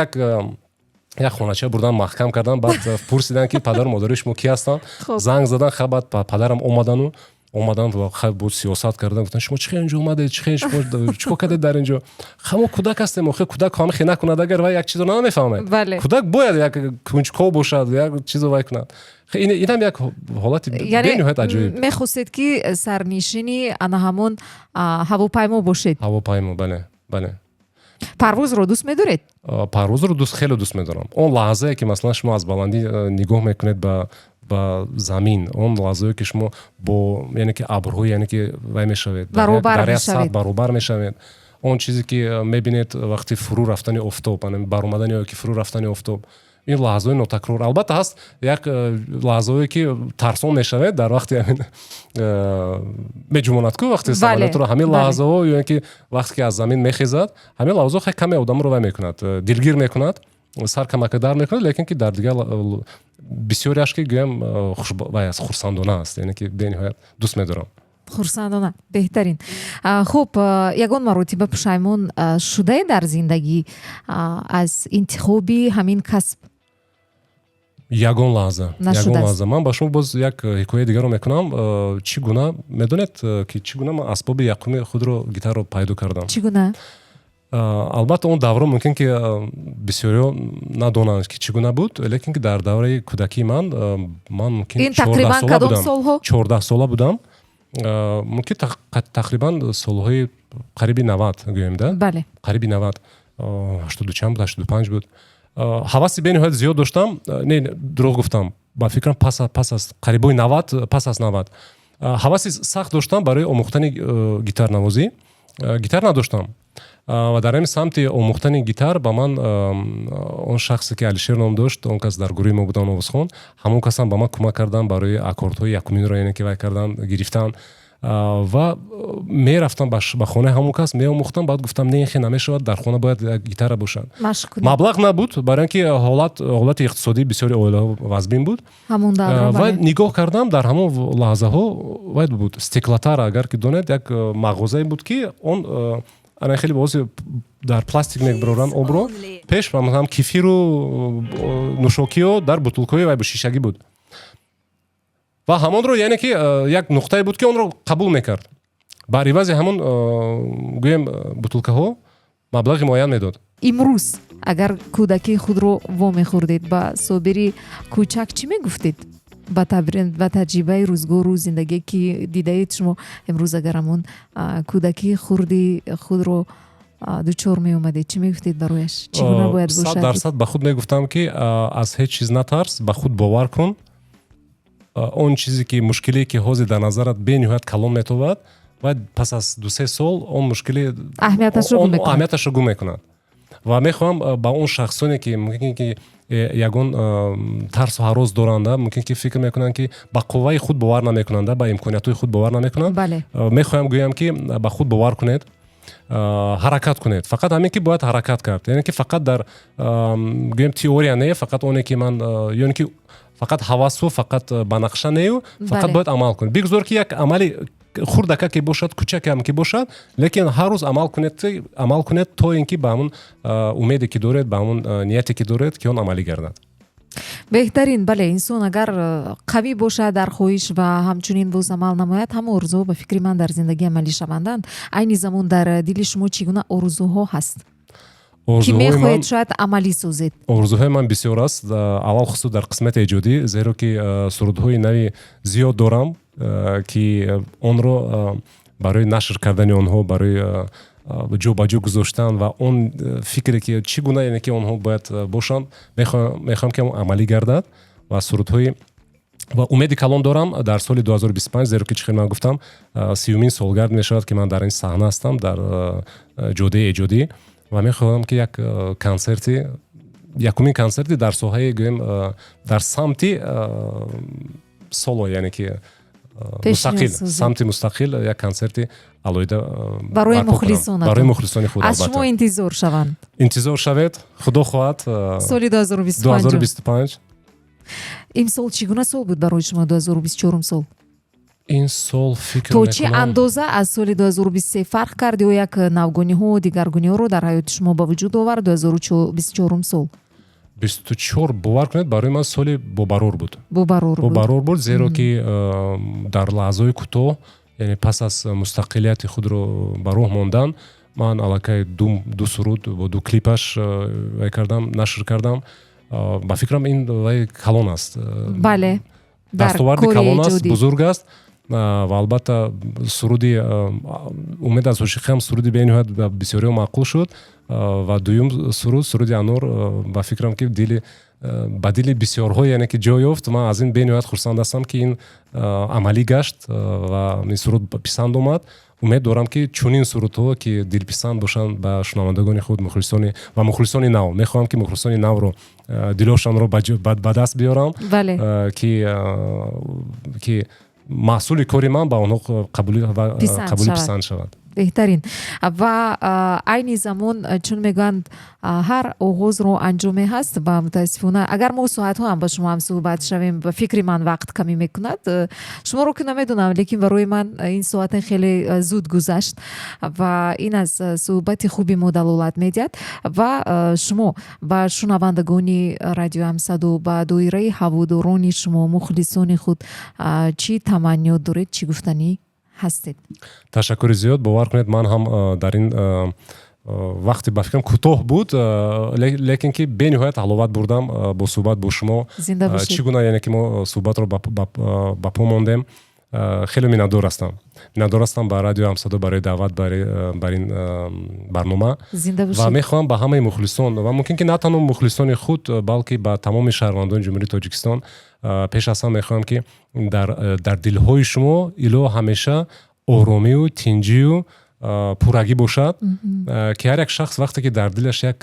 як хонача бурдан, маҳкам кардан. Баъд пурсиданд, ки падару модари шумо ки ҳастанд. Занг задан. Ха, баъд падарам омадану омаданд ва хай буд, сиёсат кардан, гуфтанд: «Шумо чӣ хел инҷо омадед? Чӣ хел, шумо чӣ кор кардед дар инҷо?» Ха, мо кӯдак ҳастем охир, кӯдак ҳама хе накунад, агар вай як чизро намефаҳмад. Кӯдак бояд як кунҷков бошад, як чизо вай кунад. Инам як ҳолати бениҳоят аҷоиб. Мехостед, ки сарнишини ана ҳамон ҳавопаймо бошед? Ҳавопаймо, бале. Парвозро дӯст медоред? Парвозро дӯст, хеле дӯст медорам. Он лаҳзае, ки, масалан, шумо аз баландӣ нигоҳ мекунед ба замин, он лаҳзае, ки шумо бо, яъне ки, абрҳо, яъне ки, вай мешавед, дар як сатҳ баробар мешавед, он чизе, ки мебинед вақти фурӯ рафтани офтоб, баромадани ё ки фурӯ рафтани офтоб, ин лаҳзаҳои нотакрор албатта ҳаст. Як лаҳзаҳое, ки тарсон мешавед дар вақти ҳамин меҷумонад ку вақти самолётро, ҳамин лаҳзаҳо ё ин ки вақте ки аз замин мехезад, ҳамин лаҳзаҳо хеле каме одамро вай мекунад, дилгир мекунад, сар камака дар мекунад, лекин ки дар дигар бисёриаш, ки гӯям, вай аст, хурсандона аст, яъне ки бениҳоят дӯст медорам. Хурсандона, беҳтарин. Хуб, ягон маротиба пушаймон шудае дар зиндагӣ аз интихоби ҳамин касб? Ягон лаҳза, ягон лаҳза. Ман ба шумо боз як ҳикояи дигарро мекунам. Чӣ гуна медонед, ки чӣ гуна ман асбоби якуми худро, гитарро, пайдо кардам? Чӣ гуна? Албатта, он давра мумкин ки бисёриҳо надонанд, ки чӣ гуна буд, лекин ки дар давраи кӯдакии ман мумкин 14 сола будам, 14 сола будам, мумкин тақрибан солҳои қариби 90 гӯем да, қариби 90, ҳаштоду чанд буд, 85 буд. Ҳаваси бениҳоят зиёд доштам. Не, дурӯғ гуфтам, ба фикрам, пас аз қарибои 90, пас аз 90 ҳаваси сахт доштам барои омӯхтани гитарнавозӣ. Гитар надоштам ва дар ҳамин самти омӯхтани гитар ба ман он шахсе, ки Алишер ном дошт, он кас дар гурӯҳи мо будан, овозхон, ҳамон касам ба ман кӯмак кардан барои аккордҳои якуминро, яъне ки вай кардан, гирифтан, ва мерафтам ба хонаи ҳамон кас, меомӯхтам. Баъд гуфтам: «Не, ин хе намешавад, дар хона бояд як гитара бошад». Маблағ набуд, барои ин ки ҳолати иқтисодии бисёри оилаҳо вазбин буд. Ва нигоҳ кардам, дар ҳамон лаҳзаҳо вай буд, стеклотара, агар ки донед, як мағозае буд, ки он ана хеле бози дар пластик мебароранд обро, пеш ҳам кефиру нӯшокиё дар бутулкаҳои вай шишагӣ буд ва ҳамонро, яъне ки, як нуқтае буд, ки онро қабул мекард. Бар ивази ҳамон, гӯем, бутулкаҳо маблағи муайян медод. Имрӯз агар кӯдакии худро вомехӯрдед, ба Собири кӯчак чӣ мегуфтед? Ба таҷрибаи рӯзгору зиндагие, ки дидаед шумо, имрӯз агар ҳамон кӯдакии хурди худро дучор меомадед, чӣ мегуфтед барояш? Чӣ гуна бояд бошад? 100% ба худ мегуфтам, ки аз ҳеҷ чиз натарс, ба худ бовар кун. Он чизе ки, мушкиле ки ҳозир дар назарат бениҳоят калон метобад, ва пас аз 2-се сол он мушкили аҳамияташро гум мекунад. Ва мехоҳам ба он шахсоне, ки мумкин ки ягон тарсу ҳарос доранда, мумкин ки фикр мекунанд, ки ба қувваи худ бовар намекунанда, ба имкониятҳои худ бовар намекунанд, мехоҳам гӯям, ки ба худ бовар кунед, ҳаракат кунед. Фақат ҳамин ки бояд ҳаракат кард, яъне ки фақат дар, гӯем, теория не, фақат оне ки ман, ёне ки фақат ҳавасу фақат ба нақша нею, фақат бояд амал кунед. Бигзор ки як амали хурдака ки бошад, кӯчакам ки бошад, лекин ҳар рӯз амал кунед, амал кунед, то ин ки ба ҳамун умеде ки доред, ба ҳамун нияте ки доред, ки он амалӣ гардад. Беҳтарин. Бале, инсон агар қавӣ бошад дар хоҳиш ва ҳамчунин боз амал намояд, ҳама орзуҳо, ба фикри ман, дар зиндагӣ амалӣ шаванданд. Айни замон дар дили шумо чӣ гуна орзуҳо ҳаст, ки мехоҳед шояд амалӣ созед? Орзуҳои ман бисёр аст, аввал хусус дар қисмати эҷодӣ, зеро ки сурудҳои нави зиёд дорам, ки онро барои нашр кардани онҳо, барои ҷобаҷо гузоштан ва он фикре ки чӣ гуна, яъне ки онҳо бояд бошанд, мехоҳам ки амалӣ гардад. Ва сурудҳои ва умеди калон дорам дар соли 2025, зеро ки, чӣ хел ман гуфтам, 30-умин солгард мешавад, ки ман дар ин саҳна ҳастам, дар ҷодаи эҷодӣ, ва мехоҳам ки як консерти, якумин консерти дар соҳаи, гӯем, дар самти соло, яъне ки мустақил, самти мустақил, як консерти алоҳида барои мухлисон. Барои мухлисони худ. Аз шумо интизор шаванд. Интизор шавед, худо хоҳад. Соли 2025. Имсол чӣ гуна сол буд барои шумо, 2024 сол? Ин сол, фикр То чӣ андоза аз соли 2023 фарқ кард ё як навгониҳо, дигаргуниҳоро дар ҳаёти шумо ба вуҷуд овард 2024 сол? 24, бовар кунед, барои ман соли бобарор буд. Бобарор. Бобарор буд, зеро ки дар лаҳзаҳои кӯтоҳ, яъне пас аз мустақилияти худро ба роҳ мондан, ман аллакай ду суруд бо ду клипаш вай кардам, нашр кардам. Ба фикрам, ин вай калон аст. Дастоварди калон аст, бузург аст. Ва албатта суруди «Умед аз ошиқиам» суруди бениҳоят ба бисёриҳо маъқул шуд. Ва дуюм суруд, суруди «Анор», ба фикрам, ки дили ба дили бисёрҳо, яъне ки ҷой ёфт. Ман аз ин бениҳоят хурсанд ҳастам, ки ин амалӣ гашт ва ин суруд писанд омад. Умед дорам, ки чунин сурудҳо, ки дилписанд бошанд ба шунавандагони худ, мухлисони ва мухлисони нав, мехоҳам, ки мухлисони навро, дилошонро ба даст биёрам, ки маҳсули кори ман ба онҳо қабули писанд шавад. Беҳтарин. Ва айни замон, чун мегӯянд, ҳар оғозро анҷоме ҳаст, ва мутаассифона, агар мо соатҳо ҳам ба шумо ҳам суҳбат шавем, ба фикри ман, вақт камӣ мекунад. Шуморо ки намедонам, лекин барои ман ин соате хеле зуд гузашт ва ин аз суҳбати хуби мо далолат медиҳад. Ва шумо ба шунавандагони Радиои Ҳамсадо, ба доираи ҳаводорони шумо, мухлисони худ чӣ таманниёт доред, чӣ гуфтанӣ ҳастед? Ташаккури зиёд. Бовар кунед, ман ҳам дар ин вақти, ба фикрам, кӯтоҳ буд, лекин ки бениҳоят ҳаловат бурдам бо суҳбат бо шумо. Чӣ гуна, яъне ки мо суҳбатро ба по мондем. Хеле миннатдор ҳастам, миннатдор ҳастам ба Радио Ҳамсадо барои даъват бар ин барнома. Ва мехоҳам ба ҳамаи мухлисон ва мумкин ки на танҳо мухлисони худ, балки ба тамоми шаҳрвандони Ҷумҳурии Тоҷикистон, пеш аз ҳама мехоҳам, ки дар дилҳои шумо илоҳ ҳамеша оромию тинҷию пуррагӣ бошад, ки ҳар як шахс вақте ки дар дилаш як,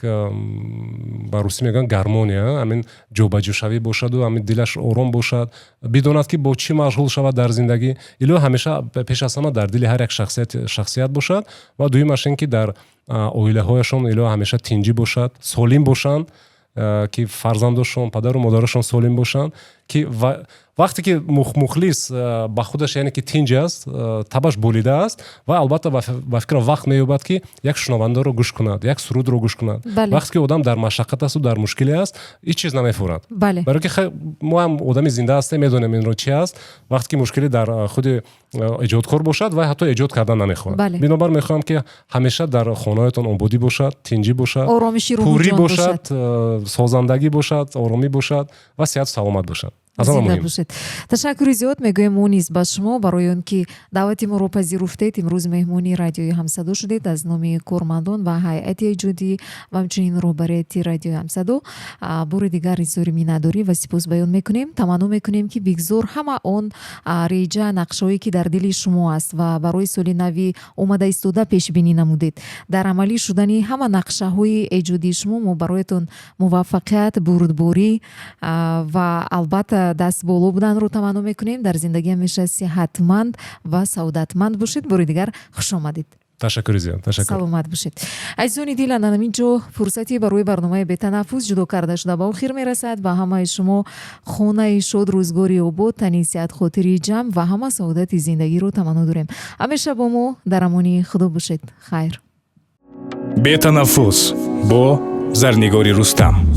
ба русӣ мегӯянд, гармония, ҳамин ҷобаҷӯшавӣ бошаду ҳамин дилаш ором бошад, бидонад, ки бо чӣ машғул шавад дар зиндагӣ, илоҳ ҳамеша пеш аз ҳама дар дили ҳар як шахсият бошад. Ва дуюмаш ин ки дар оилаҳояшон илоҳ ҳамеша тинҷӣ бошад, солим бошанд, ки фарзандошон, падару модарашон солим бошанд, ки ва Вақте ки мухлис ба худаш, яъне ки тинҷ аст, табаш болида аст ва албатта, ба фикрам, вақт меёбад, ки як шунавандаро гӯш кунад, як сурудро гӯш кунад. Вақте ки одам дар машаққат асту дар мушкиле аст, ҳеҷ чиз намефурад, барое ки мо ҳам одами зинда ҳастем, медонем инро чи аст. Вақте ки мушкилӣ дар худи эҷодкор бошад, вай ҳатто эҷод кардан намехоҳад. Бинобар мехоҳам, ки ҳамеша дар хонаҳоятон ободӣ бошад, тинҷӣ бошад, пурӣ бошад, созандагӣ бошад, оромӣ бошад ва сиҳату саломат бошад. Зинда бошед. Ташаккури зиёд мегӯем мо низ ба шумо барои он ки даъвати моро пазируфтед, имрӯз меҳмони Радиои Ҳамсадо шудед. Аз номи кормандон ва ҳайати эҷодӣ ва ҳамчунин роҳбарияти Радиои Ҳамсадо бори дигар изҳори миннатдорӣ ва сипос баён мекунем. Таманно мекунем, ки бигзор ҳама он реҷа, нақшаҳое, ки дар дили шумо аст ва барои соли нави омада истода пешбинӣ намудед, дар амалӣ шудани ҳама нақшаҳои эҷодии шумо мо бароятон муваффақият, бурдборӣ ва албатта даст боло буданро таманно мекунем. Дар зиндагӣ ҳамеша сиҳатманд ва саодатманд бошед. Бори дигар хуш омадед. Ташаккури зиёд, ташаккур. Саломат бошед. Азизони дил, ана ҳамин ҷо фурсати барои барномаи «Бетанаффус» ҷудо карда шуда ба охир мерасад. Ба ҳамаи шумо хонаи шод, рӯзгори обод, тани сиҳат, хотири ҷамъ ва ҳама саодати зиндагиро таманно дорем. Ҳамеша бо мо дар амони Худо бошед. Хайр. «Бетанаффус» бо Зарнигори Рустам.